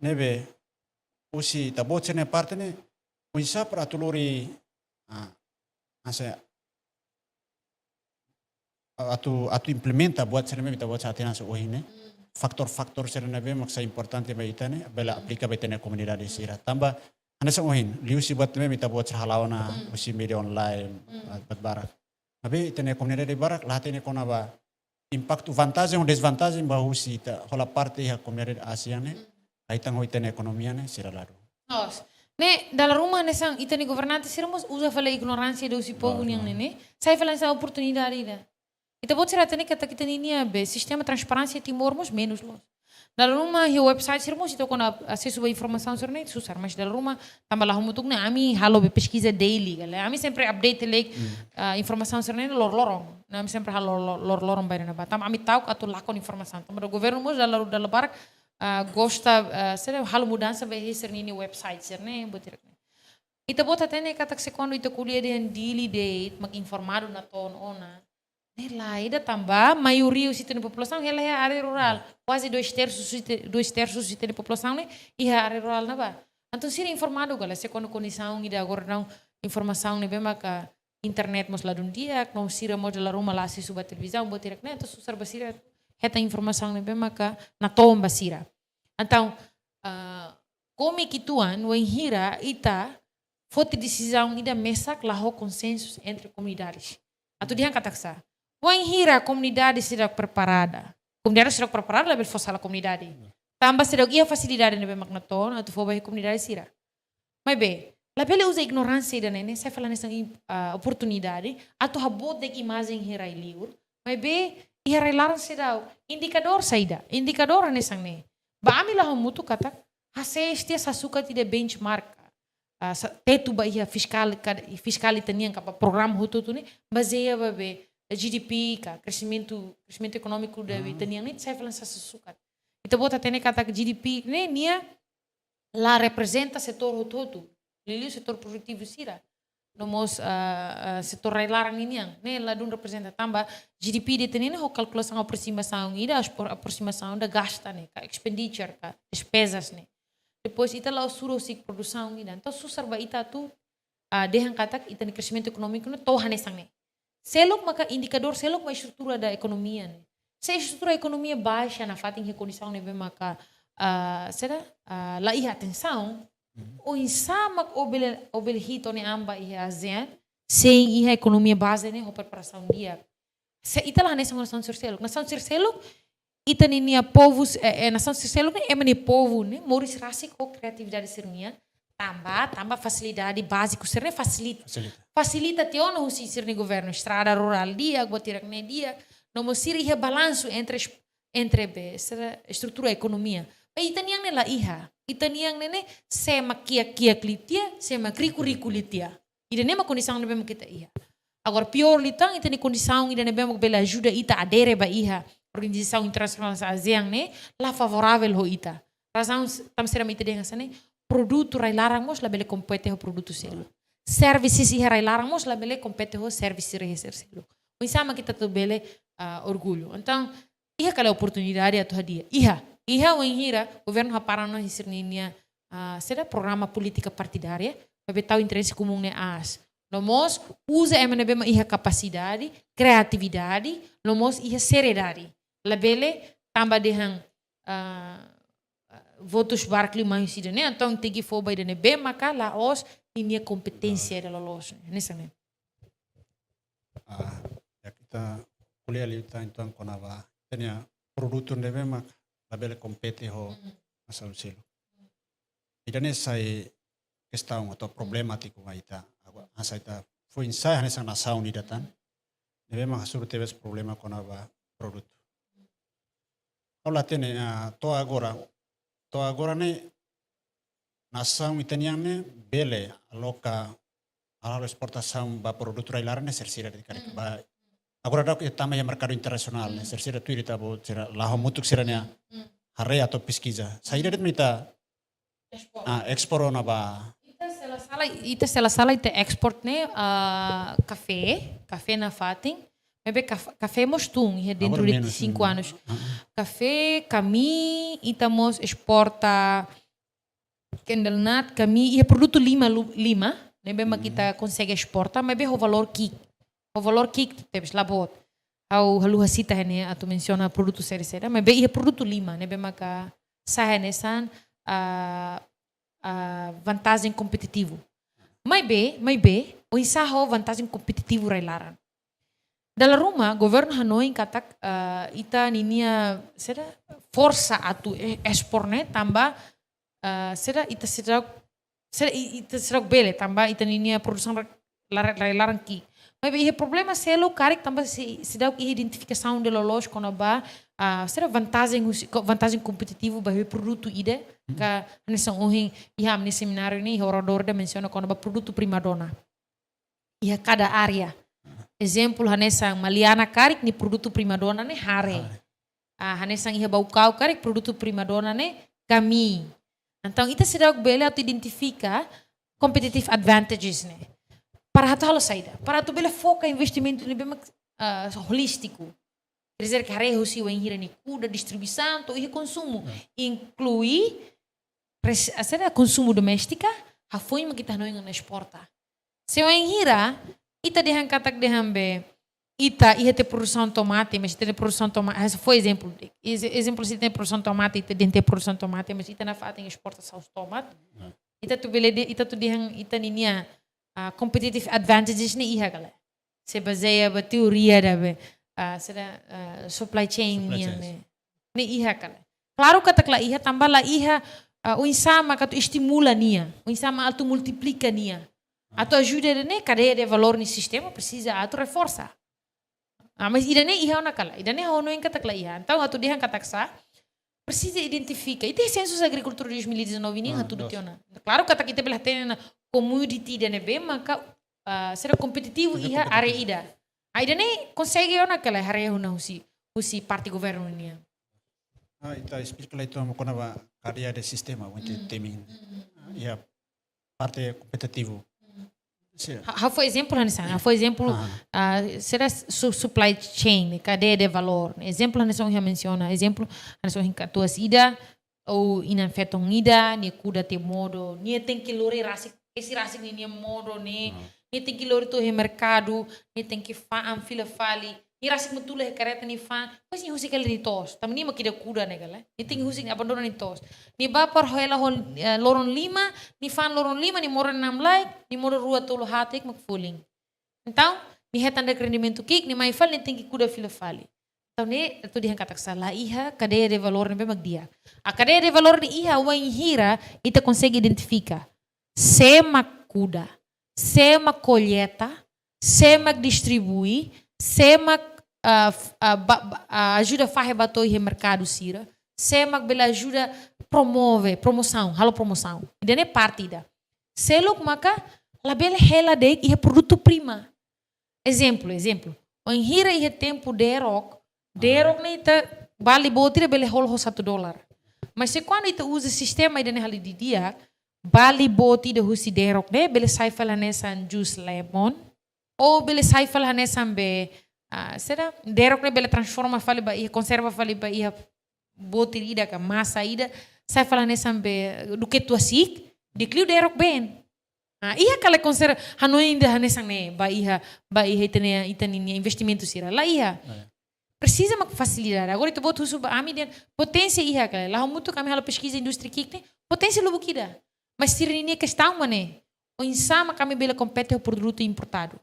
Ne'ebé, husi ita-boot sira-nia parte ne'e, oinsá para atu lori, ah, hanesan atu, atu implementa buat sira ne'ebé ita-boot sira hatene hanesan ohin ne'e. Hmm. Fatór-fatór sira ne'ebé mak sai importante ba ita ne'e, bele, hmm, aplika ba ita-nia komunidade sira. Tanba, hanesan ohin, liuhusi buat ne'ebé ita-boot sira hala'o ona, hmm, husi média online, hmm, buat barak. Maibé ita-nia komunidade barak la hatene kona-ba impaktu, vantajen ou dezvantajen ba husi ita hola parte iha komunidade ASEAN ne'e, hmm, kaitan ho ita-nia ekonomia ne'e, sira la dún. Loos. Ne'e, dala ruma hanesan ita-nia governante sira mós uza fali ignoránsia ida husi povu, ah, nian, ah, ne'e, ne'e. Sai fali hanesan oportunidade ida. Ita-boot sira hatene katak ita-nia, nia be, sistema transparénsia Timor mós menus loos. Dala ruma iha website sira mós ita kona asesu ba informasaun sira ne'e susar, mas dala ruma tanba la hamutuk ne'e ami halo be peskiza daily ka lae. Ami sempre update like, hmm, ah, informasaun sira ne'e loroloron. Ne'e ami sempre halo lo-, loroloron ba ne'ebá. Tanba ami ta'uk atu lakon informasaun. Tanba governu mós dala, dala barak, ah, gosta, ah, sira halo mudansa ba iha sira-nia website sira ne'e, buat hirak ne'e. Ita-boot hatene katak se kuandu ita ko'alia dehan Dili de'it mak informadu natoon ona. Ne'e lae, ida tanba maioria husi ita-nia populasaun hela iha área rurál. Kuaze dois terços husi ita-, dois terços husi ita-nia populasaun ne'e iha área rurál ne'ebá. Entaun sira informadu ka lae, se kuandu kondisaun ida agora daudaun informasaun ne'ebé maka internet mós la dún di'ak, no sira mós dala ruma la asesu ba televizaun, buat hirak ne'e, entaun susar ba sira hetan informasaun ne'ebé maka natoon ba sira. Entaun, ah, kome kituan, wainhira ita foti desizaun ida mesak la ho konsensu entre komunidades. Atu dehan katak sá. Wainhira komunidade seidauk preparada. Komunidade seidauk preparada, labele fó sala komunidade. Tanba seidauk iha fasilidade ne'ebé mak natoon, atu fó ba iha komunidade sira. Maibé, labele uza ignoránsia ida-ne'e, ne'e, sai fali hanesan im-, ah, oportunidade, atu haboot de'it imajen iha rai-liur. Maibé, iha rai-laran seidauk. Indikadór saida? Indikadór hanesan ne'e. Ba ami la hamutuk katak, hasees tiha sasukat ida benchmark. Ah, sa-, tetu ba iha fiskál ka, fiskál ita-nian ka ba programa hotu-hotu ne'e, bazeia ba be GDP ka, kresimentu, kresimentu ekonómiku da, hmm, ita-nian ne'e, sai fali hanesan sasukat. Ita-boot hatene katak GDP ne'e, nia la reprezenta setór hotu-hotu. Liuliu setór produtivu sira. No mós, ah, ah, setór rai-laran ninian. Ne'e la dún reprezenta tanba GDP ida ita-nian ne'e ho kalkulasaun aproximasaun ida, aspro-, aproximasaun da gasta ne'e, ka expenditure, ka despezas ne'e. Depois ita la'o sura husi produsaun ida. Entaun susar ba ita atu, ah, dehan katak ita-nia kresimentu ekonómiku ne'e to'o hanesan ne'e. Seluk maka indikadór, seluk maka estrutura da ekonomia ne'e. Se estrutura ekonomia baixa nafatin iha kondisaun ne'ebé maka, ah, saida, ah, la iha atensaun, hmm, oinsá mak ó bele, ó bele hito ne amba iha ASEAN, sein iha ekonomia baze ne'e ho preparasaun di'ak. Se ita la hanesan nasaun sira seluk. Nasaun sira seluk, ita-ninia povu, eh, eh, nasaun sira seluk ne'e, ema nia povu ne'e, moris rasik ho kreatividade sira-nian, tanba, tanba fasilidade báziku sira-ne'e fasilita. Fasilita. Fasilita tiha ona husi sira-nia governu, estrada rurál di'ak, buat hirak ne'e di'ak, no mós sira iha balansu entre es-, entre be, sira estrutura ekonomia. Maibé ita-nian ne'e la iha. ita-nian ne'e ne'e, sé mak kiak-kiak liu tiha, sé mak riku-riku liu tiha. Ida-ne'e mak kondisaun ne'ebé mak ita iha. Agora piór liután, ita-nia kondisaun ida ne'ebé mak bele ajuda ita adere ba iha organizasaun internasionál hanesan ASEAN ne'e, la favoravel ho ita. Razaun s-, tanba sira mak ita dehan hanesan ne'e, produtu rai-laran mós labele kompete ho produtu seluk. Services iha rai-laran mós labele kompete ho services iha rai seluk. Oinsá mak ita atu bele, ah, orgullu. Entaun, iha ka lae oportunidade atu hadi'a? Iha, iha wainhira governu hapara ona husi ninia, ah, saida, programa polítika partidária, maibé tau interese komún ne'e aas. No mós uza ema ne'ebé mak iha kapasidade, kriatividade, no mós iha seriedade. Labele tanba dehan, ah, votus barak liu mai husi ida-ne'e, entaun tenke fó ba ida ne'ebé maka la'ós ninia kompeténsia ida loloos. Hanesan ne'e. Ah, ya, ita ko'alia liután entaun kona-ba ita-nia produtu ne'ebé mak labele kompete ho nasaun seluk. Ida-ne'e sai kestaun atau problemátiku ba ita. Agora, hanesan ita foin-sa'e hanesan nasaun ida tan, ne'ebé mak hasoru tebes problema kona-ba produtu. Ha'u la hatene, ah, to'o agora, to'o agora ne'e nasaun ita-nian ne'e bele aloka halo esportasaun ba produtu rai-laran ne'e sira-sira de'it karik. Ba, agora daudaun ita tama iha merkadu internasionál ne'e, sira-sira tuir ita-boot sira, la hamutuk sira-nia haree atau peskiza. Saida de'it mak ita, ah, ekspor ona ba? Ita se la sala, ita se la sala ita ekspor ne'e, ah, kafé, kafé nafatin. Maibé kaf-, kafé mós tun, iha dentro de cinco anos. Kafé, kamii, ita mós esporta candle nut, kamii, iha produtu lima lu-, lima, ne'ebé mak ita konsege esporta, maibé ho valór ki'ik. Ho valór ki'ik tebes, la boot. Ha'u haluha sita hene atu mensiona produtu saida-saida, maibé iha produtu lima, ne'ebé maka sai hanesan, ah, ah, vantajen kompetitivu. Maibé, maibé, oinsá ho vantajen kompetitivu rai-laran? Dala ruma, governu hanoin katak, ah, ita ninia, saida, forsa atu e-, ekspor ne'e tanba, ah, saida, ita seidauk, saida, i-, ita seidauk bele tanba ita ninia produsaun ra-, lara-, rai-laran ki'ik. Maibé iha problema seluk karik tanba sei-, seidauk iha identifikasaun ida loloos kona-ba, ah, saida, vantajen husi-, ko-, vantajen kompetitivu ba iha produtu ida, ka hanesan ohin iha ami-nia semináriu ne'e, iha oradór ida mensiona kona-ba produtu primadona iha kada área. Ezemplu, hanesan Maliana karik nia produtu primadona ne'e hare. Hare. Ah, hanesan iha Baucau karik produtu primadona ne'e kamii. Entaun, ita seidauk bele atu identifika competitive advantages ne'e. Para atu halo saida? Para atu bele foka investimentu ne'ebé mak, ah, holístiku. Quer dizer que haree husi wainhira nia kuda, distribuisaun, to'o iha konsumu. Inklui pres-, ah, saida, konsumu doméstika, hafoin mak ita hanoin ona esporta. Se wainhira ita dehan katak dehan be, ita iha tiha produsaun tomate, mas ita tiha produsaun tomate, hanesan fó ezemplu, ez-, ezemplu, se ita tiha produsaun tomate, ita dehan tiha produsaun tomate, mas ita nafatin esporta saus tomate. Ita atu bele de-, ita atu dehan ita ninia, ah, competitive advantages ne'e iha ka lae? Se bazeia ba teoria ida be, ah, saida, ah, supply chain nian ne'e. Ne'e iha ka lae? Klaru katak la iha, tanba la iha, ah, oinsá mak atu estimula nia, oinsá mak atu multiplika nia. Atu ajuda ida-ne'e, kadeia de valór nia sistema presiza atu reforsa. Ah, mas ida-ne'e iha ona ka lae? Ida-ne'e ha'u hanoin katak la iha. Entaun, atu dehan katak sá, presiza identifika. Ita iha Sensus Agrikultura dois mil e dezanove nian hatudu tiha ona. Klaru katak ita bele hatene ona commodity ida ne'ebé maka, ah, saida, kompetitivu iha área ida. Ah, ida-ne'e konsege ona ka lae haree ona husi, husi parte governu nian? Ah, ita esplika lai entaun kona-ba kadeia de sistema, winti timing. Iha parte kompetitivu. Sira. Ha'u, ha'u fó ezemplu hanesan, ha'u fó ezemplu, ah, saida, su-, supply chain, kadeia de valór. Ezemplu hanesan ohin mensiona, ezemplu hanesan ohin katuas ida, ou inan-feton ida, nia kuda tiha modo, nia tenke lori rasik, kesi rasik ninia modo ne'e, nia tenke lori to'o iha merkadu, nia tenke fa'an fila fali, nia rasik mak tula iha kareta nia fa'an, mas nia husik hela nia to'os, tanba nia mak ida kuda ne'e ka lae, nia tenke husik, abandona nia to'os. Nia bá para hela ho, eh, loron lima, nia fa'an loron lima, nia modo namlaik, nia modo rua tolu haat mak folin. Entaun, nia hetan de'it rendimentu ki'ik, nia mai fali, nia tenke kuda fila fali. Entaun, ne'e atu dehan katak sá, la iha kadeia de valór ne'ebé mak di'ak. Ah, kadeia de valór ne'e iha wainhira ita konsege identifika sé mak kuda, sé mak kolleita, sé mak distribui, sé mak, ah, f-, ah, ba-, ba-, ah, ajuda fahe ba to'o iha merkadu sira, sé mak bele ajuda promove, promosaun, halo promosaun. Ida-ne'e parte ida. Seluk maka labele hela de'it iha produtu prima. Ezemplu, ezemplu. Wainhira iha tempu derok, derok ne'e ita bali boot ida bele hola ho satu dolar. Mas se kuandu ita uza sistema ida-ne'e halo didi'ak, bali boot ida husi derok ne'e bele sai fali hanesan jus lemon, ou bele sai fali hanesan be, ah, saida, derok ne'e bele transforma fali ba iha, konserva fali ba iha botir ida ka masa ida, sai fali hanesan be duke tuasik, di'ak liu derok been. Ah, iha ka lae konserva, hanoin ida hanesan ne'e ba iha, ba iha ita-nia, ita-nia investimentu sira? La iha. Presiza mak fasilidade. Agora ita-boot husu ba ami dehan poténsia iha ka lae? La hamutuk ami halo peskiza indústria ki'ik ne'e, poténsia lubuk ida. Mas sira-ninia kestaun mak ne'e. Oinsá mak ami bele kompete ho produtu importadu?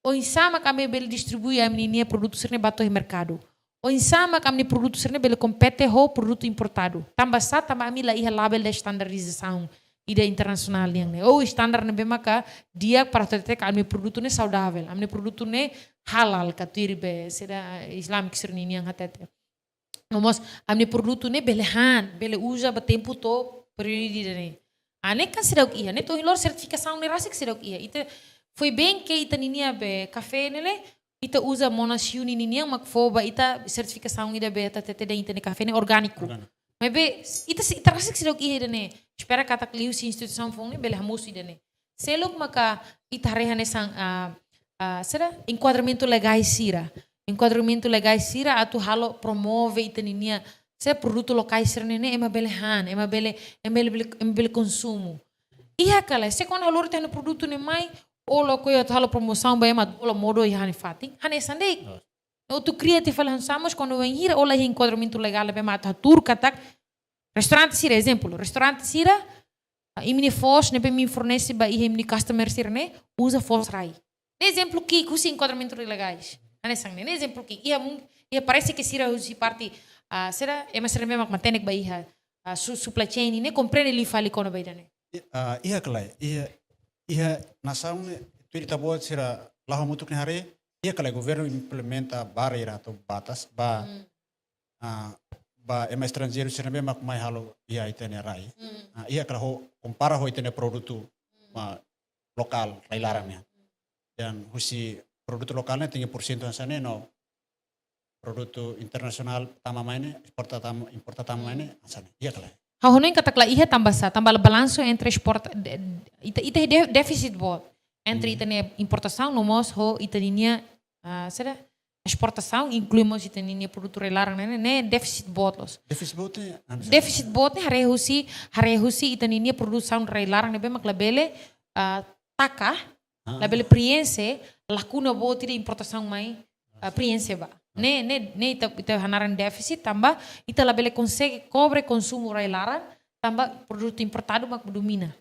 Oinsá mak ami bele distribui ami-nia produtu sira-ne'e ba to'o iha merkadu? Oinsá mak ami-nia produtu sira-ne'e bele kompete ho produtu importadu? Tanba sá? Tanba ami la iha label de estandarizasaun ida internasionál nian ne'e. Ou estandar ne'ebé maka di'ak para hatete katak ami-nia produtu ne'e saudavel, ami-nia produtu ne'e halal, ka tuir be saida, Islamic sira-ninian hatete. No mós ami-nia produtu ne'e bele han, bele uza ba tempu to'o períodu ida-ne'e. Ah, ne'e kan seidauk iha, ne'e to'o ohin loron sertifikasaun ne'e rasik seidauk iha. Ita foin-been ke ita-ninia be kafé ne'e, ita uza Monas Uni ninian mak fó ba ita sertifikasaun ida be ita hatete dehan ita-nia kafé ne'e orgániku. Orgániku. Maibé ita sei, ita rasik seidauk iha ida-ne'e. Espera katak liuhusi instituisaun foun ne'e bele hamosu ida-ne'e. Seluk maka ita haree hanesan, ah, ah, saida, enkuadramentu legais sira. Enkuadramentu legais sira atu halo promove ita-ninia, saida, produtu lokais sira-ne'e, ema bele han, ema bele, ema bele, ema bele konsumu. Iha ka lae, se kuandu halo ita-nia produtu ne'e mai, ó lakohi atu halo promosaun ba ema, ó la modo iha ha'u-nia fatin, hanesan de'it. Loos. Atu kria tiha fali hanesan mós kuandu wainhira ó la iha enkuadramentu legál ne'ebé mak atu hatuur katak restaurante sira, ezemplu, restaurante sira, ah, imi-nia foos ne'ebé imi fornese ba iha imi-nia customer sira-ne'e, uza foos rai. Ne'e ezemplu ki'ik husi enkuadramentu legais. Hanesan ne'e, ne'e ezemplu ki'ik. Iha mun, iha parese ke sira husi parte, ah, saida, ema sira ne'ebé mak matenek ba iha, ah, su-, supply chain ne'e komprende liu fali kona-ba ida-ne'e. I-, ah, iha ka lae, iha, iha nasaun ne'e, tuir ita-boot sira la hamutuk nia haree, iha ka lae governu implementa barreira atau batas ba, ah, ba ema estranjeiru sira ne'ebé mak mai halo iha ita-nia rai. Ah, iha ka lae ho, kompara ho ita-nia produtu, ah, lokál, rai-laran nian. Dan husi produtu lokál ne'e tenke porsentu hanesan ne'e no produtu internasionál tama mai ne'e, esporta tama, importa tama mai ne'e, hanesan ne'e. Iha ka lae? Ha'u hanoin katak la iha tanba sá, tanba balansu entre esporta, de-, ita, ita de-, défisit boot entre ita-nia importasaun no mós ho ita-ninia, ah, saida, esportasaun, inklui mós ita-ninia produtu rai-laran ne'e, ne'e défisit boot loos. Défisit boot ne'e, hanesan? Défisit boot ne'e haree husi, haree husi ita-ninia produsaun rai-laran ne'ebé mak labele, ah, taka, ah, labele preenxe lakuna boot ida importasaun mai, ah, preenxe ba. Ne'e, ne'e, ne'e ita, ita hanaran défisit tanba ita labele konsege kobre konsumu rai-laran tanba produtu importadu mak domina.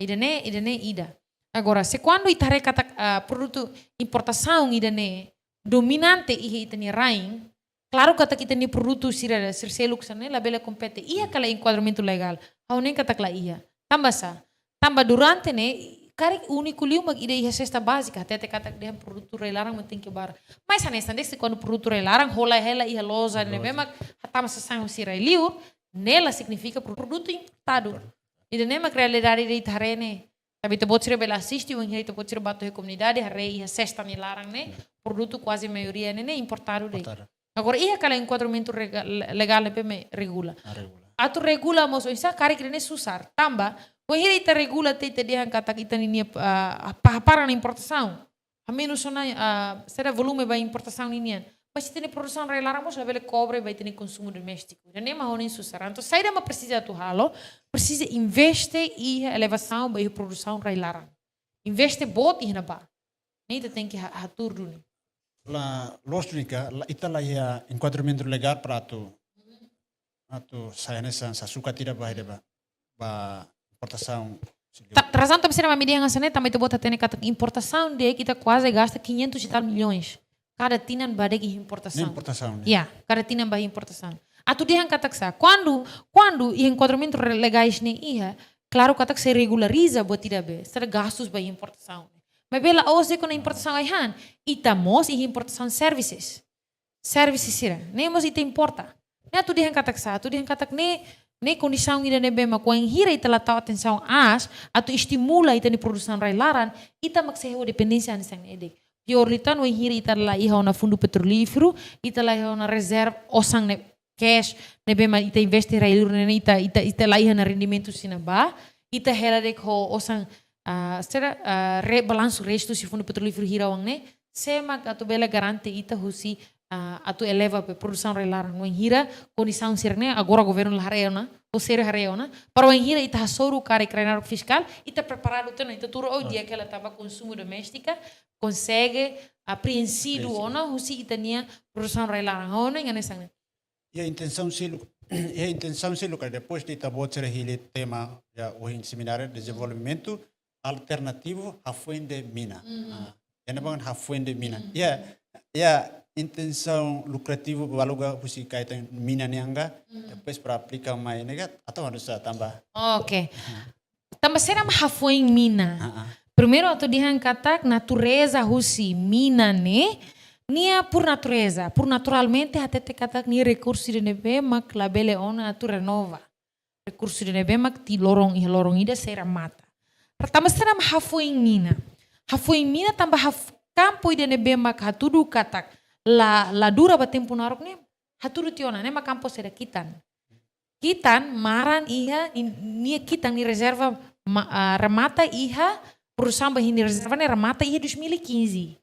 Ida-ne'e, ida-ne'e ida. Agora, se kuandu ita haree katak, ah, produtu importasaun ida-ne'e dominante iha ita-nia rain, klaru katak ita-nia produtu sira, sira seluk sira-ne'e labele kompete. Iha ka lae enkuadramentu legál? Ha'u hanoin katak la iha. Tanba sá? Tanba durante ne'e, karik úniku liu mak ida iha sesta bázika, hatete katak dehan produtu rai-laran mak tenke barak. Mas hanesan de'it se kuandu produtu rai-laran hola hela iha loja ne'ebé mak hatama sasán husi rai-liur, ne'e la signifika pro-, produtu importadu. Ida-ne'e mak realidade ida ita haree ne'e. Tanba ita-boot sira bele asiste, wainhira ita-boot sira bá to'o iha komunidade, haree iha sesta nia laran ne'e, produtu kuaze maioria ne'e, ne'e importadu de'it. Importadu. Agora, iha ka lae enkuadramentu rega-, le-, legál ne'ebé mak regula? Ah, regula. Atu regula mós oinsá, karik ida-ne'e susar. Tanba, wainhira ita regula tiha, ita dehan katak ita ninia, ah, pa-, para na importasaun. Hamenus ona, ah, saida, volume ba importasaun ninian. Mas ita-nia produsaun rai-laran mós labele kobre ba ita-nia konsumu doméstiku. Ida-ne'e mak ha'u hanoin susar. Entaun, saida mak presiza atu halo, presiza investe iha elevasaun ba iha produsaun rai-laran. Investe boot iha ne'ebá. Ne'e ita tenke ha-, hatuur duni. La, loos duni ka, la, ita la iha enkuadramentu legál para atu, atu sai hanesan sasukat ida ba, ida ba, ba importasaun. Ta-, razaun tanba saida mak ami dehan hanesan ne'e, tanba ita-boot hatene katak importasaun de'it ita kuaze gasta quinhentos e tal milhões kada tinan ba de'it iha importasaun. Ne'e importasaun, ne'e? Ya, kada tinan ba importasaun. Atu dehan katak sá, kuandu, kuandu iha enkuadramentu re-, legais ne'e iha, klaru katak sei regulariza buat ida be, sei gastus ba importasaun. Maibé la'ós de'it kona importasaun ai-han, ita mós iha importasaun services. Services sira, ne'e mós ita importa. Ne'e atu dehan katak sá, atu dehan katak ne'e ne'e kondisaun ida ne'ebé mak wainhira ita la tau atensaun aas atu estimula ita-nia produsaun rai-laran, ita mak sei ho dependénsia hanesan ne'e de'it. Piór liután wainhira ita la iha ona fundu petrolíferu, ita la iha ona rezerva osan ne'e, cash ne'ebé mak ita investe rai-liur ne'e, ita, ita, ita la iha ona rendimentu sira ne'ebá, ita hela de'it ho osan, ah, sira, ah, re-, balansu restu husi fundu petrolíferu hira oan ne'e, sé mak atu bele garante ita husi, ah, atu eleva be produsaun rai-laran wainhira kondisaun sira-ne'e, agora governu la haree ona, ou sériu haree ona, para wainhira ita hasoru karik rai-naruk fiskál, ita preparadu tiha ona, ita tuur, oh, di'ak hela tanba konsumu doméstika konsege, ah, preenxidu, preenxidu, ona husi ita-nia produsaun rai-laran. Ho ne'e hanesan ne'e. Iha intensaun seluk, iha intensaun seluk, depois de ita-boot sira hili tema, iha ohin semináriu, dezenvolvimentu alternativu hafoin de'it mina. Mhm. Ah, iha ne'ebá hafoin de'it mina. Mhm. Iha, iha intensaun lukrativu balu ka husi kaitan mina nian ka, mhm, depois para aplika mai ne'e ka, atau harus tanba. Oke. Mhm. Tanba saida mak hafoin mina? Ah, ah. Primeiru atu dehan katak natureza husi mina ne'e, nia por natureza, por naturalmente hatete katak nia rekursu ida ne'ebé mak labele ona atu renova. Rekursu ida ne'ebé mak tiha loron, iha loron ida sei remata. Tanba saida mak hafoin mina? Hafoin mina tanba haf-, kampu ida ne'ebé mak hatudu katak la, la dura ba tempu naruk ne'e, hatudu tiha ona, ne'e mak kampu saida? Kitan. Kitan maran iha, in-, nia kitan nia rezerva ma-, ah, remata iha, produsaun ba nia rezerva ne'e remata iha dois mil e quinze.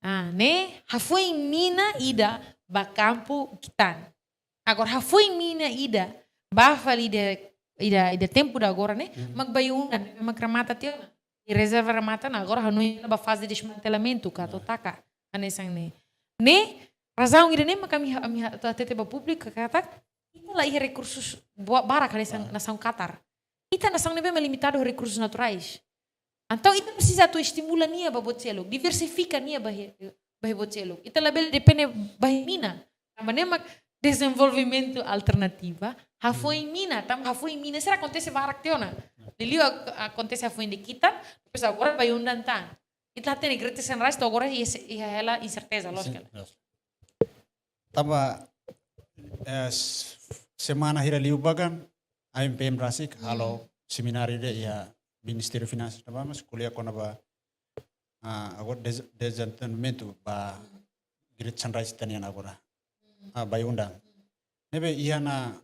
Ah, ne'e, hafoin mina ida ba kampu kitan. Agora, hafoin mina ida ba fali ida, ida, ida tempu ida agora ne'e, hmm, mak Bayu-Undan, mak remata tiha ona. I rezerva remata ona, agora hanoin ba faze desmantelamentu, ka, ah, atu taka hanesan ne'e. Ne'e, razaun ida ne'e mak ami ha-, ami ha-, atu hatete ba públiku katak, ita la iha rekursus ba-, barak hanesan, ah, nasaun Katar. Ita nasaun ne'ebé mak limitadu ho rekursus naturais. Entaun ita presiza atu estimula nia ba buat seluk, diversifika nia ba iha, ba iha buat seluk. Ita labele depende ba iha mina. Tanba ne'e mak dezenvolvimentu alternativa hafoin mina, tanba hafoin mina sira akontese barak tiha ona. Liuliu ak-, akontese hafoin de'it kitan, depois agora Bayu-Undan tan. Ita hatene Greater Sunrise to'o agora iha se-, iha hela inserteza, lójika. Sin, loos. Tanba, eh, s-, semana hira liubá kan, A M P M rasik, hmm, halo semináriu ida iha Ministériu Finansas, tanba mak ko'alia kona-ba, ah, agora dez-, dezentendimentu ba, hmm, Greater Sunrise ita-nian agora. Hmm. Ah, Bayu-Undan. Hmm. Ne'ebé iha ona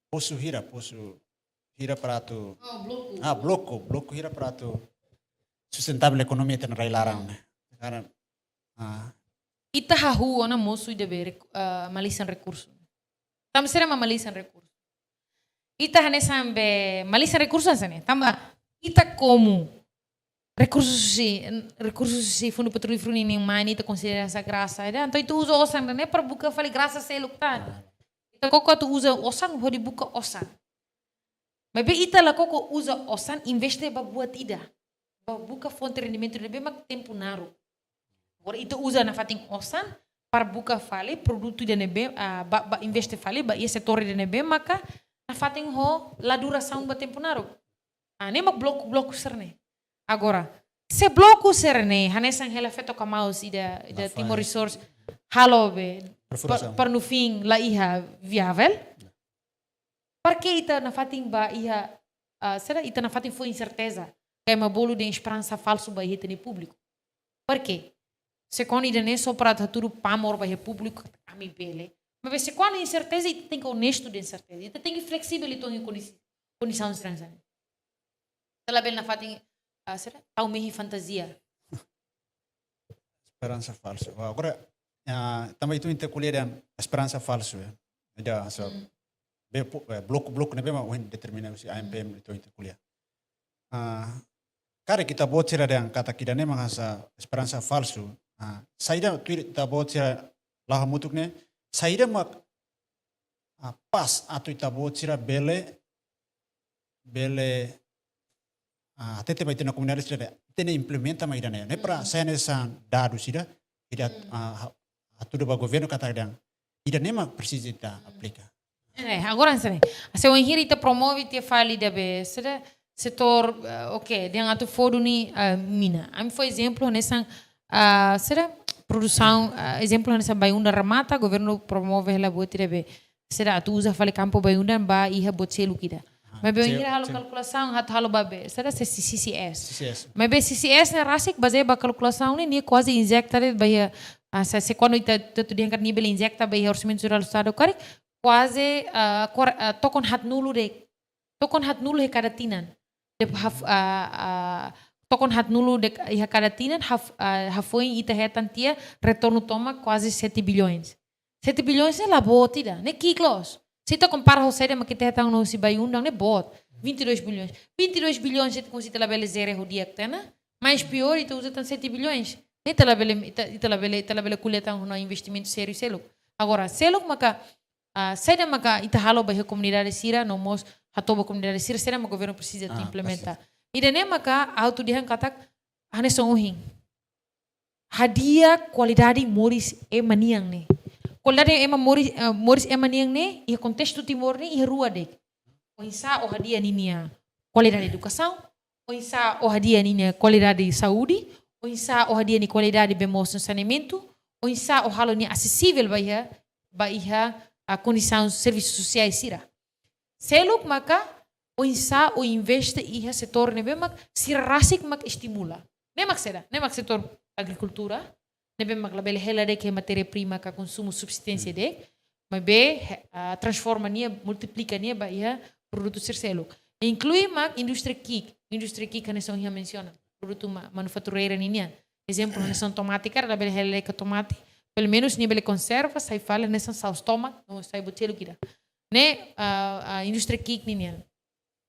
posu hira, posu hira para atu, oh, bloku. Ah, bloku, bloku hira para atu sustentável ekonomia ita-nia rai-laran ne'e. Karena, ah, ita hahú ona mosu ida be rek-, ah, malisan rekursu. Tanba saida mak malisan rekursu? Ita hanesan be malisan rekursu hanesan ne'e. Tanba ita komu rekursu husi, rekursu husi fundu petrolíferu ninian mai, ita konsidera hanesan grasa ida. Entaun ita uza osan ne'e para buka fali grasa seluk tan. Ita koko atu uza osan hodi buka osan. Maibé ita la koko uza osan investe ba buat ida. Ba buka fonte rendimentu ne'ebé mak tempu naruk. Agora ita uza nafatin osan para buka fali produtu ida ne'ebé, ah, ba, ba investe fali ba iha setór ida ne'ebé maka nafatin ho la durasaun ba tempu naruk. Ah, ne'e mak bloku-bloku sira-ne'e. Agora, se bloku sira-ne'e, hanesan hela feto kamaus ida, ida Timor Resources halo be, perfurasaun, pa-, para no fim la iha viável. Para que ita nafatin ba iha, ah, saida, ita nafatin fó inserteza? Kayak ema bolu dehan esperansa falsu ba iha ita-nia públiku. Para quê? Se kuandu ida-ne'e só para hatudu pamor ba iha públiku, ami bele. Mas se kuandu inserteza, ita tenke onestu dehan inserteza. Ita tenke fleksível uitoan iha kondi-, kondisaun estranha. Ita labele nafatin, ah, saida, tau mehi fantazia. Esperansa falsu. Wah, agora, ah, tanba ita-nia ko'alia dehan esperansa falsu, ya. Ida, so, hmm, be po-, eh, bloku-bloku ne'ebé mak ohin determina husi A M P M, hmm, ita-nia ko'alia. Ah, karik ita-boot sira dehan katak ida-ne'e mak hanesan esperansa falsu. Ah, saida tuir ita-boot sira la'o hamutuk ne'e, saida mak, ah, pas atu ita-boot sira bele, bele, ah, hatete ba ita-nia komunidade sira dehan, ita-nia implementa mai ida-ne'e. Ne'e para, hmm, sai hanesan dadus ida, ida, hmm, ah, ha-, hatudu ba governu katak dehan, ida-ne'e mak presiza ita, hmm, aplika. Eh, agora hanesan ne'e. Se wainhira ita promove tiha fali ida be, saida, setór, eh, oke, dehan atu fó duni, eh, mina. Ami fó ezemplu hanesan, ah, saida, produsaun, ah, ezemplu hanesan Bayu-Undan remata, governu promove hela buat ida be sira atu uza fali kampu Bayu-Undan ba iha boot seluk ida. Ah, maibé se-, hira halo se- kalkulasaun atu halo ba be, sira se C C S. C C S. Maibé C C S ne'e rasik bazeia ba kalkulasaun ne'e, nia kuaze injeta de'it ba iha, ah, se, se kuandu ita, ita atu dehan katak nia bele injeta ba iha Orsamentu Jerál Estadu karik, kuaze, ah, kor-, ah, tokon haatnulu de'it. Tokon haatnulu iha kada tinan. Depois haf-, ah, ah, tokon haatnulu de'it iha kada tinan, haf-, ah, hafoin ita hetan tiha retornu tomak kuaze sete bilhões. Sete bilhões ne'e la boot ida, ne'e ki'ik loos. Se ita kompara ho saida mak ita hetan ona husi Bayu-Undan ne'e boot. Vinte e dois bilhões. Vinte e dois bilhões ita, kuandu ita labele jere ho di'ak tiha ona. Mais pior, ita uza tan sete bilhões. Ne'e ita labele, ita, ita labele, ita labele ko'alia tan ho investimentu sériu seluk. Agora, seluk maka, ah, saida maka ita halo ba iha komunidade sira, no mós hato'o ba komunidade sira, saida mak governu presiza atu Ah, implementa. Presiza. Ida-ne'e maka ha'u atu dehan katak, hanesan ohin. Hadi'a kualidade moris ema nian ne'e. Kualidade ema moris, eh, moris ema nian ne'e, iha kontestu Timor ne'e, iha rua de'it. Oinsá ó hadi'a ninia kualidade edukasaun, oinsá ó hadi'a ninia kualidade saúde, oinsá ó hadi'a nia kualidade bee moos no saneamentu, oinsá ó halo nia asesivel ba iha, ba iha, ah, kondisaun servisu sosiál sira. Seluk maka oinsá ó investe iha setór ne'ebé mak sira rasik mak estimula. Ne'e mak saida, ne'e mak setór agrikultura, ne'ebé mak labele hela de'it iha matéria prima ka konsumu subsisténsia Hmm. de'it, maibé, ah, transforma nia, multiplika nia ba iha produtu sira seluk. Inklui mak indústria ki'ik, indústria ki'ik hanesan ohin mensiona, produtu ma-, manufatureira ninian. Ezemplu, hanesan tomate karik labele hela de'it ka tomate, pelumenus nia bele konserva, sai fali hanesan saus tomat, no sai boot seluk ida. Ne'e, ah, ah, indústria ki'ik ninian.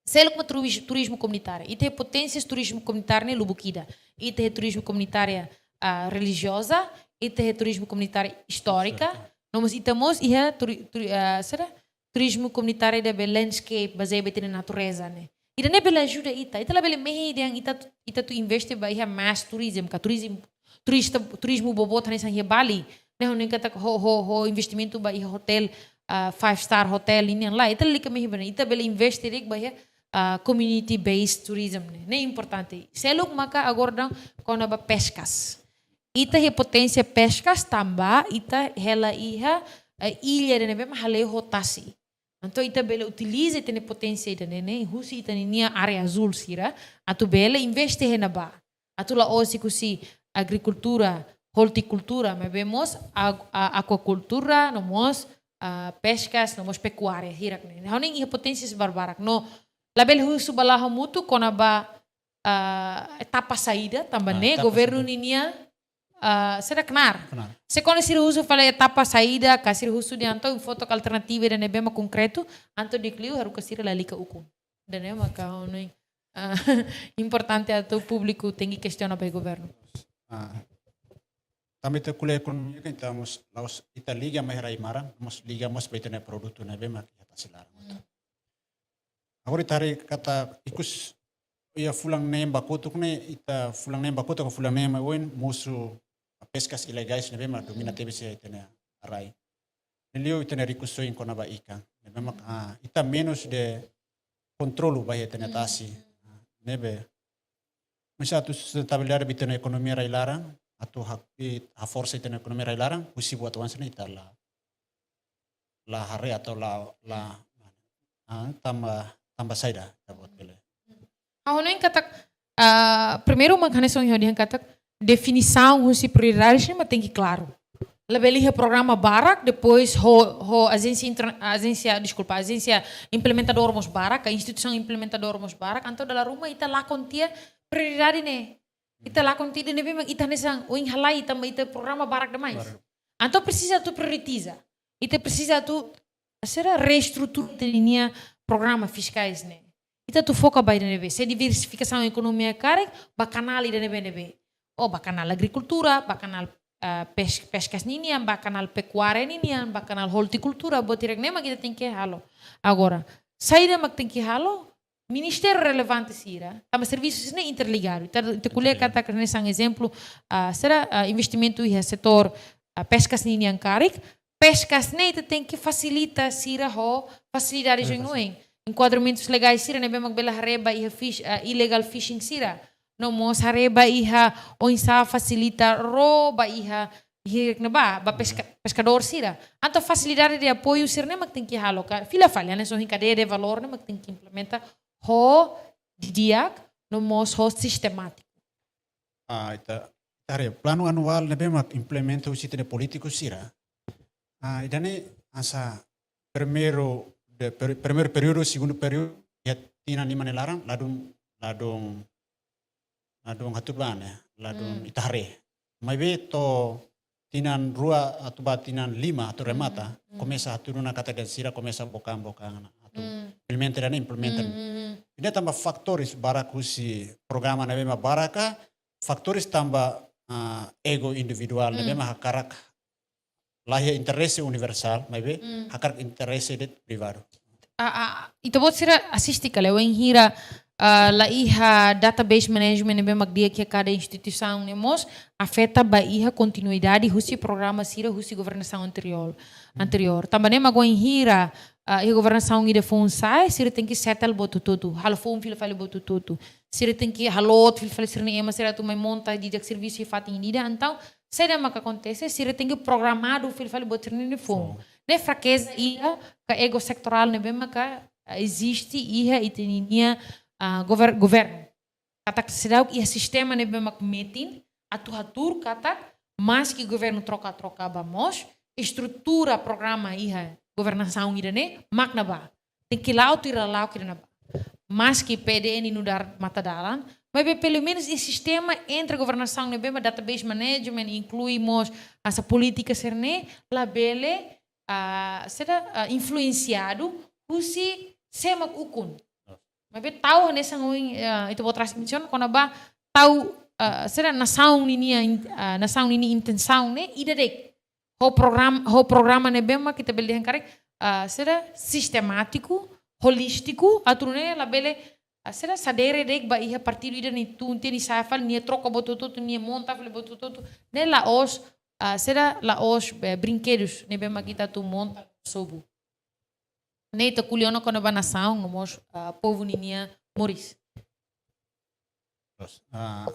Seluk mak turis-, turizmu komunitáriu. Ita iha poténsias turizmu komunitáriu ne'e lubuk ida. Ita iha turizmu komunitária, ah, relijioza, ita iha turizmu komunitária istórika, Istórika. No mós ita mós iha turi-, turi-, ah, saida? Turizmu komunitáriu ida be landscape, bazeia ba ita-nia natureza ne'e. Ida-ne'e bele ajuda ita. Ita labele mehi dehan ita atu, ita atu investe ba iha mass tourism, ka turizmu, turista, turizmu boboot hanesan iha Bali. Ne'e ha'u hanoin katak ho, ho, ho investimentu ba iha hotel, ah, five star hotel ninian lae. Ita lalika mehi ba ne'e. Ita bele investe de'it ba iha, ah, community based tourism ne'e. Ne'e importante. Seluk maka agora daudaun kona-ba peskas. Ita iha poténsia peskas tanba ita hela iha, eh, illa ida ne'ebé mak hale'u ho tasi. Entaun ita bele utiliza ita-nia poténsia ida-ne'e, ne'e, husi ita-nia área azúl sira, atu bele investe iha ne'ebá. Atu la'ós husi agrikultura, hortikultura, maibé mós ag-, a-, akuakultura, no mós, ah, peskas, no mós pekuária, hirak ne'e. Ha'u hanoin iha poténsias barbarak. No, labele husu ba la'o hamutuk kona-ba, ah, etapa saida, tanba Ah, ne'e, etapa governu saida. ninia, ah, sira knaar. Knaar. Se kuandu sira husu fali etapa saida, ka sira husu dehan entaun fó took alternativa ida ne'ebé mak konkretu, entaun di'ak liu haruka sira lalika ukun. Ida-ne'e maka ha'u hanoin, ah, importante atu públiku tenke kestiona ba governu. Ah. Tanba ita ko'alia ekonomia kan ita mós la'ós ita liga mai rai-maran, mós liga mós ba ita-nia produtu ne'ebé mak iha tasi laran. Hmm. Agora ita haree katak ikus iha fulan neen ba kotuk ne'e, ita fulan neen ba kotuk ka fulan neen mai oin mosu peskas ilegais ne'ebé mak domina Hmm. tebes iha ita-nia rai. Liuliu ita-nia rikusoin kona-ba ikan. Ne'ebé mak, ah, ita menus de kontrolu ba iha ita-nia Hmm. tasi. Ne'ebé. Mós atu sustentabilidade ba ita-nia ekonomia rai-laran, atu hak-, i-, haforsa ita-nia ekonomia rai-laran, husi buat oan sira-ne'e ita la, la haree atau la, la, ah, tanba, tanba saida, ita buat bele. Ha'u hanoin katak, ah, primeiru mak hanesan ohin ha'u dehan katak, definisaun husi prioridades ne'e mak tenke klaru. Labele iha programa barak, depois ho, ho ajénsia inter-, ajénsia, deskulpa, ajénsia implementadór mós barak, ka instituisaun implementadór mós barak, entaun dala ruma ita lakon tiha prioridade ne'e. Ita lakon tiha ida ne'ebé mak ita hanesan ohin halai tanba ita programa barak demais. Barak. Entaun presiza atu prioritiza. Ita presiza atu, sira reestrutura ita-nia programa fiskais ne'e. Ita atu foka ba ida ne'ebé. Se diversifikasaun ekonomia karik, ba kanál ida ne'ebé-ne'ebé. Ou ba kanál agrikultura, ba kanál, ah, pes-, peskas ninian, ba kanál pekuária ninian, ba kanál hortikultura, buat hirak ne'e mak ita tenke halo. Agora, saida mak tenke halo, ministériu relevante sira, tanba servisu sira-ne'e interligadu. Ita, ita ko'alia Interligadu. katak hanesan ezemplu, ah, sira, ah, investimentu iha setór, ah, peskas ninian karik, peskas ne'e ita tenke fasilita sira ho fasilidade Fasilidade. oin-oin. Enkuadramentus legais sira ne'ebé mak bele haree ba iha fish, ah, illegal fishing sira. No mós haree ba iha oinsá fasilita ró ba iha hirak ne'ebá, ba peska-, peskadór sira. Entaun fasilidade de apoiu sira-ne'e mak tenke halo ka, fila fali, hanesan ohin kadeia de valór ne'e mak tenke implementa ho didi'ak, no mós ho sistemátiku. Ah, ita, ita haree, planu anuál ne'ebé mak implementa husi ita-nia polítiku sira. Ah, ida-ne'e hanesan primeiru, de, per-, primeiru períodu, segundu períodu, iha tinan lima nia laran, ladún, ladún, ladún hatudu ba ne'e, ladún Hmm. ita haree. Maibé to'o tinan rua atu ba tinan lima atu remata, Hmm, hmm. komesa hatudu ona katak ida-ne'e sira komesa bokan-bokan ona atu Hmm. implementa ida-ne'e, implementa. Hmm, hmm, hmm. Ida tanba fatores barak husi programa ne'ebé mak barak ka, fatores tanba, ah, ego individuál ne'ebé Hmm. mak hakarak la iha interese universál, maibé Hmm. hakarak interese de'it privadu. Ah, ah, ita-boot sira asiste ka lae, wainhira, ah, la iha database management ne'ebé mak di'ak iha kada instituisaun ne'e mós afeta ba iha kontinuidade husi programa sira husi governasaun anteriór, Hmm. anteriór. Tanba ne'e mak wainhira, ah, iha governasaun ida foun sa'e, sira tenke settle buat hotu-hotu, halo foun fila fali buat hotu-hotu. Sira tenke halo fila fali sira-nia ema sira atu mai monta didi'ak servisu iha fatin ida, entaun saida maka akontese, sira tenke programadu fila fali buat sira-nia foun. Foun. Ne'e frakeza ida ka ego setorál ne'ebé maka, ah, eziste iha ita-nia, ah, gover-, governu. Katak seidauk iha sistema ne'ebé mak metin, atu hatuur katak, maski governu troka-troka ba mós, estrutura programa iha governasaun ida-ne'e, mak ne'ebá. Tenke la'o tuir lala'ok ida-ne'ebá. Maski P D N nu'udar matadalan, maibé pelumenus iha sistema entre governasaun ne'ebé mak database management, inklui mós hanesan polítika sira-ne'e, labele, ah, saida, ah, influensiadu husi sé mak ukun. Maibé tau hanesan ohin, ah, ita-boot rasik mensiona kona-ba tau, ah, saida nasaun ninia in-, ah, nasaun ninia intensaun ne'e ida de'it. Ho program-, ho programa ne'ebé mak ita bele dehan karik, ah, saida sistemátiku, holístiku, atu nune'e labele, ah, saida sadere de'it ba iha partidu ida nia tun, tiha nia sa'e fali, nia troka buat hotu-hotu, nia monta fali buat hotu-hotu, ne'e la'ós, ah, saida la'ós, eh, brinkedus ne'ebé mak ita atu monta sobu. Ne'e ita ko'alia ona kona-ba nasaun, no mós, ah, povu ninia moris. Terus, ah,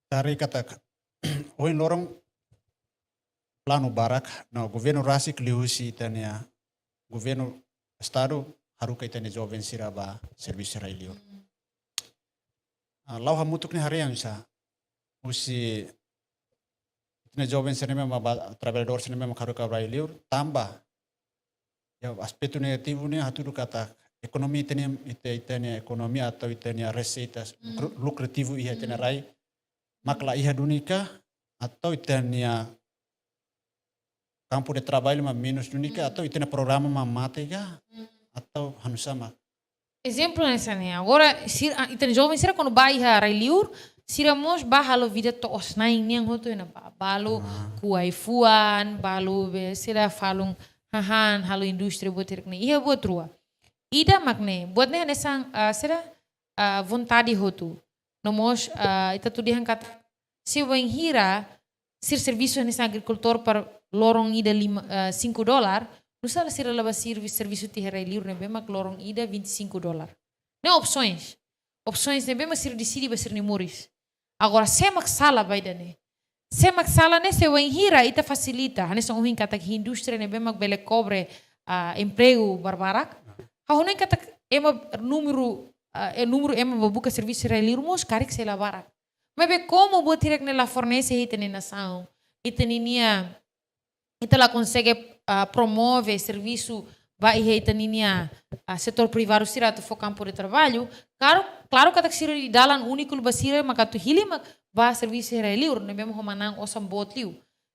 tari katak, ohin loron planu barak, no governu rasik liuhusi ita-nia, governu estadu haruka ita-nia joven sira ba servisu rai-liur. Hmm. Ah, la'o hamutuk nia harian sa, husi ita-nia joven sira-ne'e mak ba, trabalhadór sira-ne'e mak haruka ba rai-liur, tanba iha aspetu negativu ne'e hatudu katak ekonomia ita-nia, ita, ita-nia ekonomia atau ita-nia reseitas Hmm. lukru-, lukrativu iha ita-nia Hmm. rai, mak la iha duni ka, atau ita-nia kampu de traballu mak menus duni ka, Hmm. atau ita-nia programa mak mate ka, Hmm. atau hanusá mak. Ezemplu hanesan ne'e. Agora, sira, ah, ita-nia joven sira kuandu ba iha rai-liur, sira mós ba halo vida to'os-na'in nian hotu iha ne'ebá. Balu Ah. kuai fuan, balu be sira falun hahán, halo indústria buat hirak-ne'e. Iha buat rua. Ida mak ne'e, buat ne'e hanesan, ah, sira, ah, vontade hotu. No mós, ah, ita atu dehan katak, se wainhira sira servisu hanesan agrikultór para loron ida lima, ah, cinco dólar, nusá la sira la ba servi-, servisu tiha rai-liur ne'ebé mak loron ida vinte e cinco dólar. Ne'e opsoens. Opsoens ne'ebé mak sira deside ba sira-nia moris. Agora, sé mak sala ba ida-ne'e? Sé mak sala ne'e se wainhira ita fasilita, hanesan ohin katak indústria ne'ebé mak bele kobre, ah, empregu barbarak. Ha'u hanoin katak ema númeru, ah, eh, númeru ema ba buka servisu rai-liur mós karik sei la barak. Maibé komu buat hirak-ne'e la fornese iha ita-nia nasaun, ita ninia, ita la konsege, ah, promove servisu ba iha ita ninia, ah, setór privadu sira atu fó kampu de traballu. Klaru, klaru katak sira iha dalan úniku ba sira mak atu hili mak ba servisu iha rai-liur, ne'ebé mak ho manán osan boot liu.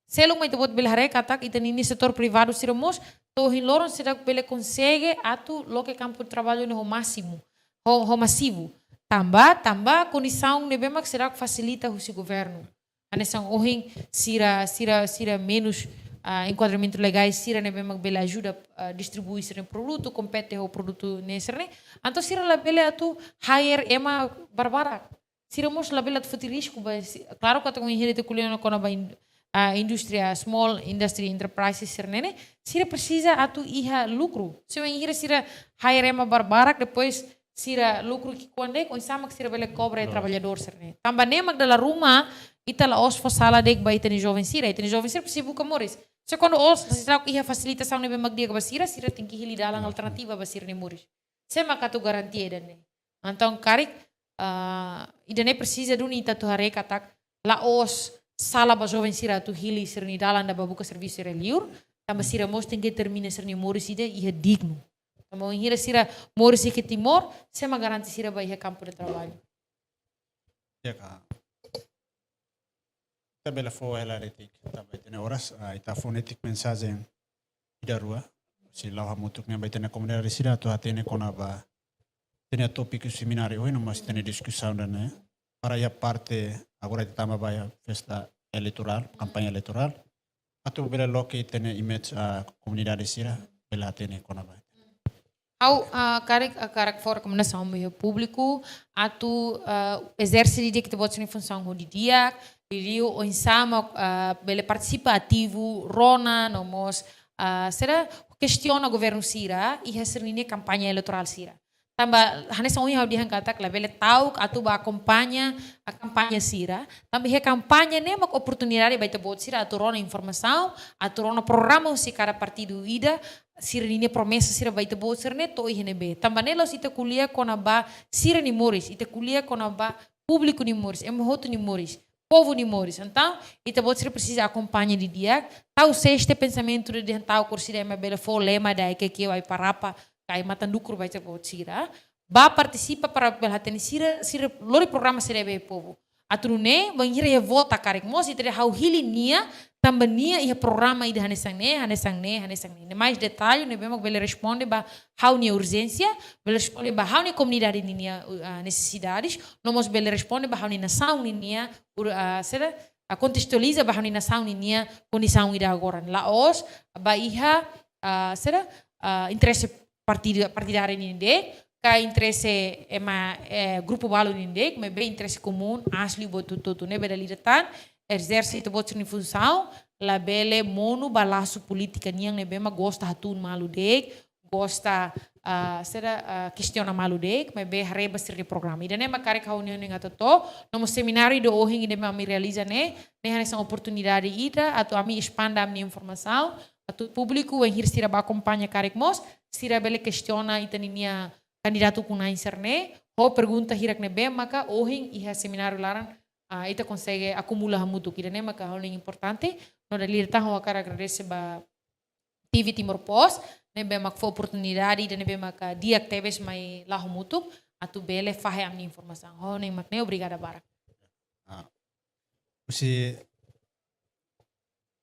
Seluk mak ita-boot bele haree katak ita ninia setór privadu sira mós to'o ohin loron seidauk bele konsege atu loke kampu de traballu ne'e ho másimu, ho, ho masivu. Tanba, tanba kondisaun ne'ebé mak seidauk fasilita husi governu. Hanesan ohin sira, sira, sira menus, ah, enkuadramentu legais sira ne'ebé mak bele ajuda, ah, distribui sira-nia produtu, kompete ho produtu ne'e sira-ne'e. Entaun sira labele atu hire ema barbarak. Sira mós labele atu foti risku ba si-, klaru katak ohin ita ko'alia ona kona-ba in-, ah, indústria, small industry enterprises sira-ne'e ne'e, sira presiza atu iha lukru. Se wainhira sira hire ema barbarak, depois sira lukru ki'ikoan de'it, oinsá mak sira bele kobre Loos. trabalhadór sira-ne'e. Tanba ne'e mak dala ruma Ita la'ós fó sala de'it ba ita-nia joven sira, ita-nia joven sira presiza buka moris. Se kuandu ó seidauk iha fasilitasaun ne'ebé mak di'ak ba sira, sira tenke hili dalan alternativa ba sira-nia moris. Sé mak atu garantia ida-ne'e? Entaun karik, ah, ida-ne'e presiza duni ita atu haree katak la'ós sala ba joven sira atu hili sira-nia dalan ida ba buka servisu iha liur, tanba sira mós tenke termina sira-nia moris ida iha dignu. Tanba bainhira sira moris iha Timor, sé mak garante sira ba iha kampu de traballu? Ya ka. Ita bele fó hela de'it, tanba ita-nia oras, ah, ita fó netik mensajen ida rua. Sei la'o hamutuk ne'e ba ita-nia komunidade sira atu hatene kona-ba ita-nia tópiku semináriu ohin no mós ita-nia diskusaun ida-ne'e. Para iha parte agora ita tama ba iha festa eleitorál, kampaña eleitorál. Atu bele loke ita-nia image, ah, komunidade sira bele hatene kona-ba. Ha'u, ah, karik, ah, karik fó rekomendasaun ba iha públiku atu, ah, ezerse didi'ak ita-boot sira-nia funsaun ho didi'ak, liuliu oinsá mak, ah, bele partisipa ativu, rona, no mós, ah, sira kestiona governu sira iha sira-nia kampaña eleitorál sira. Tanba hanesan ohin ha'u dehan katak labele ta'uk atu ba akompaña, ah, kampaña sira. Tanba iha kampaña ne'e mak oportunidade ba ita-boot sira atu rona informasaun, atu rona programa husi kada partidu ida, sira-nia promesa sira ba ita-boot sira ne'e to'o iha ne'ebé. Tanba ne'e la'ós ita ko'alia kona-ba sira-nia moris, ita ko'alia kona-ba públiku nia moris, ema hotu nia moris, povu nia moris. Entaun, ita-boot sira presiza akompaña didi'ak, tau seste pensamentu de dehan tau kursi de ema bele fó lema da ke ke wai parapa, kai matan dukur ba ita-boot sira. Ba partisipa para bele hatene sira, sira lori programa sira ba povu. Atu nune'e, bainhira iha vota karik mós, ita dehan ha'u hili nia, tanba nia iha programa ida hanesan ne'e, hanesan ne'e, hanesan ne'e. Ne'e mais detallu, ne'ebé mak bele responde ba ha'u-nia urjénsia, bele responde ba ha'u-nia komunidade ninia, ah, nesesidades, no mós bele responde ba ha'u-nia nasaun ninia, ur-, ah, sira, ah, kontestualiza ba ha'u-nia nasaun ninia kondisaun ida agora. La'ós, ba iha, ah, sira, ah, interese partida, partidáriu nian de'it, ka interese ema, eh, grupu balu nian de'it, maibé interese komún, asli buat hotu-hotu. Ne'ebé dala ida tan, ezerse ita-boot sira-nia funsaun, labele monu ba lasu polítika nian ne'ebé mak gosta hatún malu de'it, gosta, ah, sira, ah, kestiona malu de'it, maibé haree ba sira-nia programa. Ida-ne'e mak karik ha'u hanoin atu hato'o, no mós semináriu ida ohin ida mak ami realiza ne'e, ne'e hanesan oportunidade ida, atu ami espanda ami-nia informasaun, atu públiku, bainhira sira ba akompaña karik mós, sira bele kestiona ita ninia kandidatu ukun-na'in sira-ne'e, ho pergunta hirak ne'ebé maka ohin iha semináriu laran, ah, ita konsege akumula hamutuk. Ida-ne'e maka ha'u hanoin importante, no dala ida tan ha'u hakarak agradese ba T V Timor Post, ne'ebé mak fó oportunidade, ida ne'ebé maka di'ak tebes mai la'o hamutuk, atu bele fahe ami-nia informasaun. Ha'u hanoin mak ne'e, obrigada barak. Ah, husi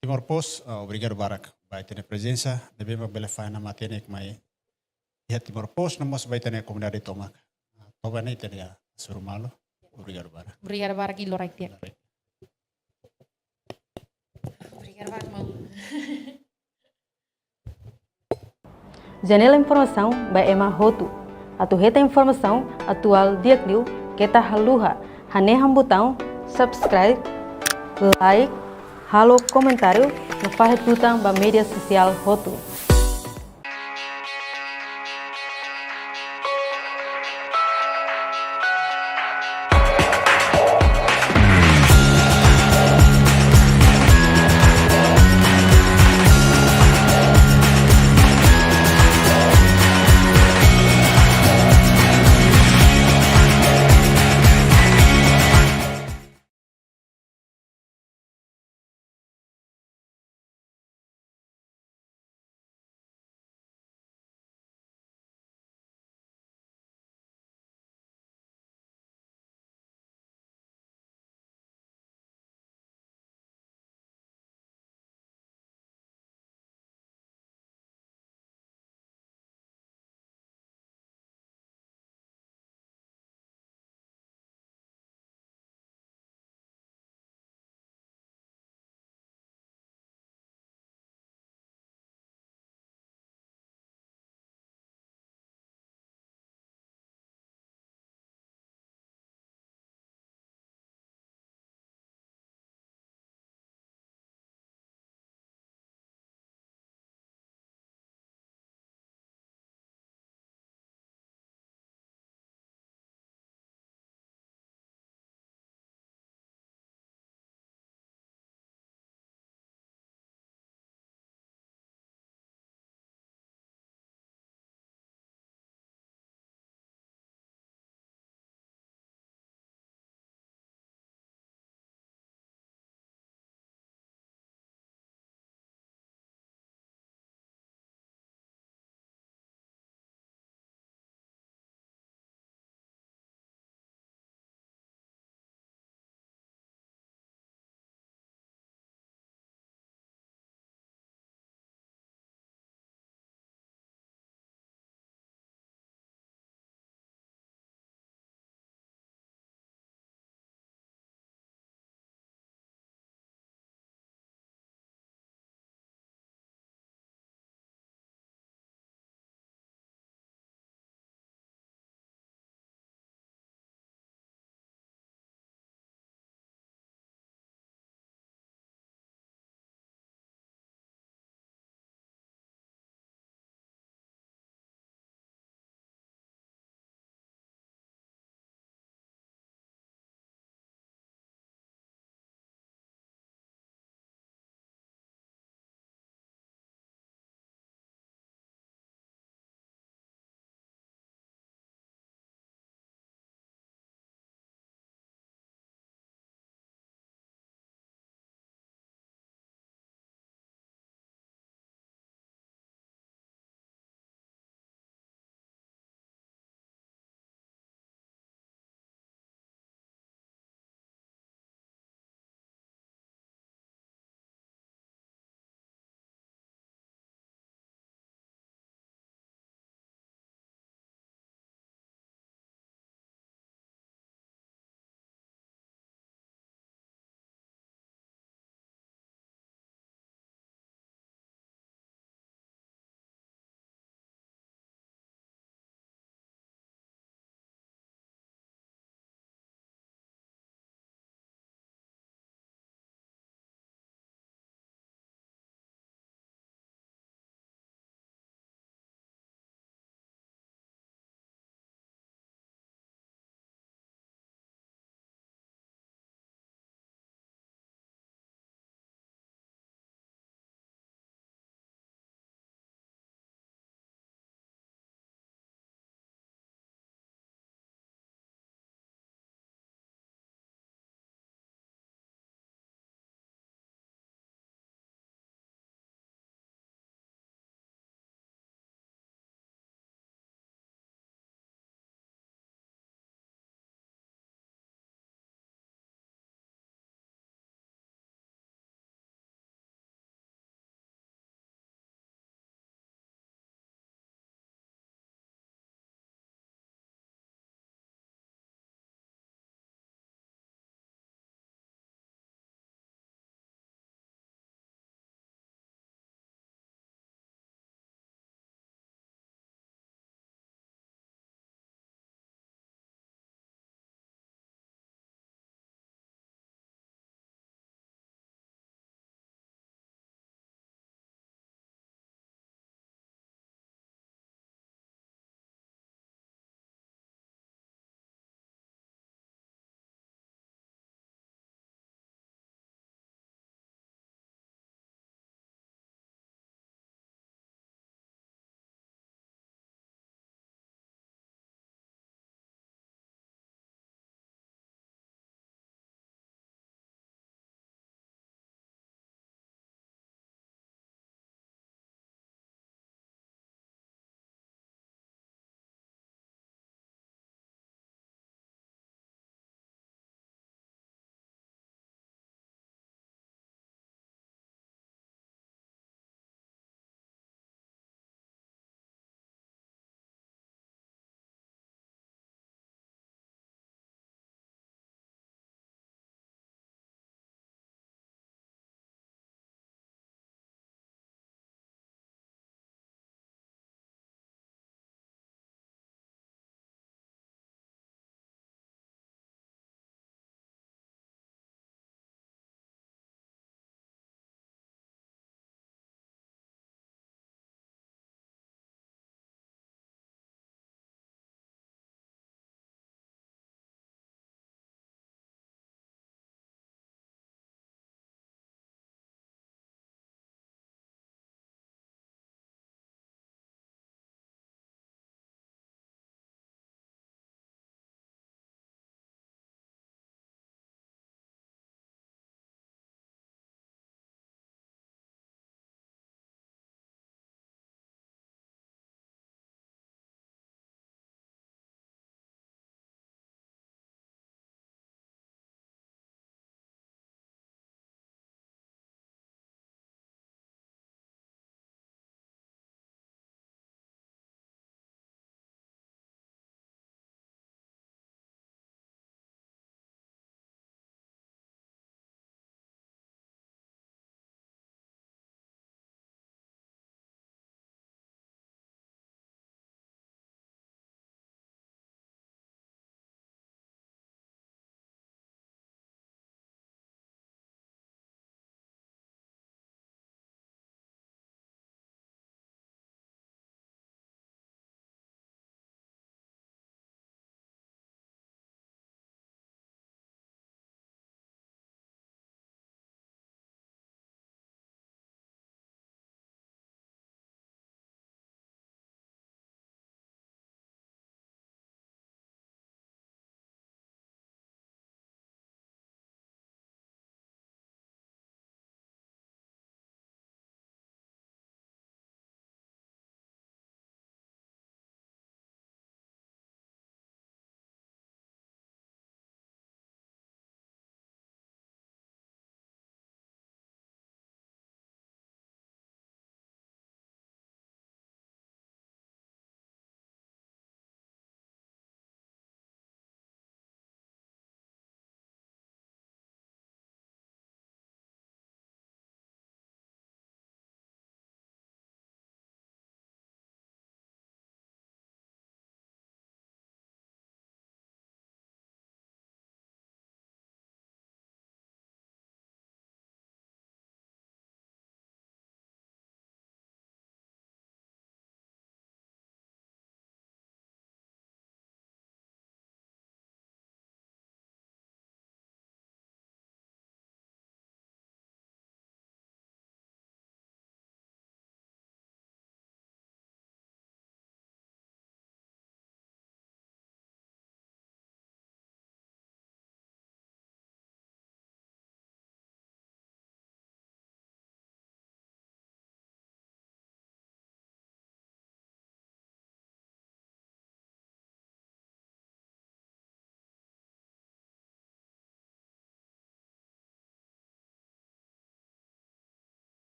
Timor Post, ah, obrigadu barak ba ita-nia prezensa, ne'ebé mak bele fahe ita-nia matenek mai iha Timor Post, no mós ba ita-nia komunidade tomak. Ah, toba ne'e ita-nia hasoru malu. Obrigadu barak. Obrigada barak, i loraik di'ak. Loraik. Obrigada barak, maun. Janela informasaun ba ema hotu. Atu hetan informasaun atuál di'ak liu, keta haluha hanehan butaun subscribe, like, halo komentáriu, no fahe tutan ba média sosiál hotu.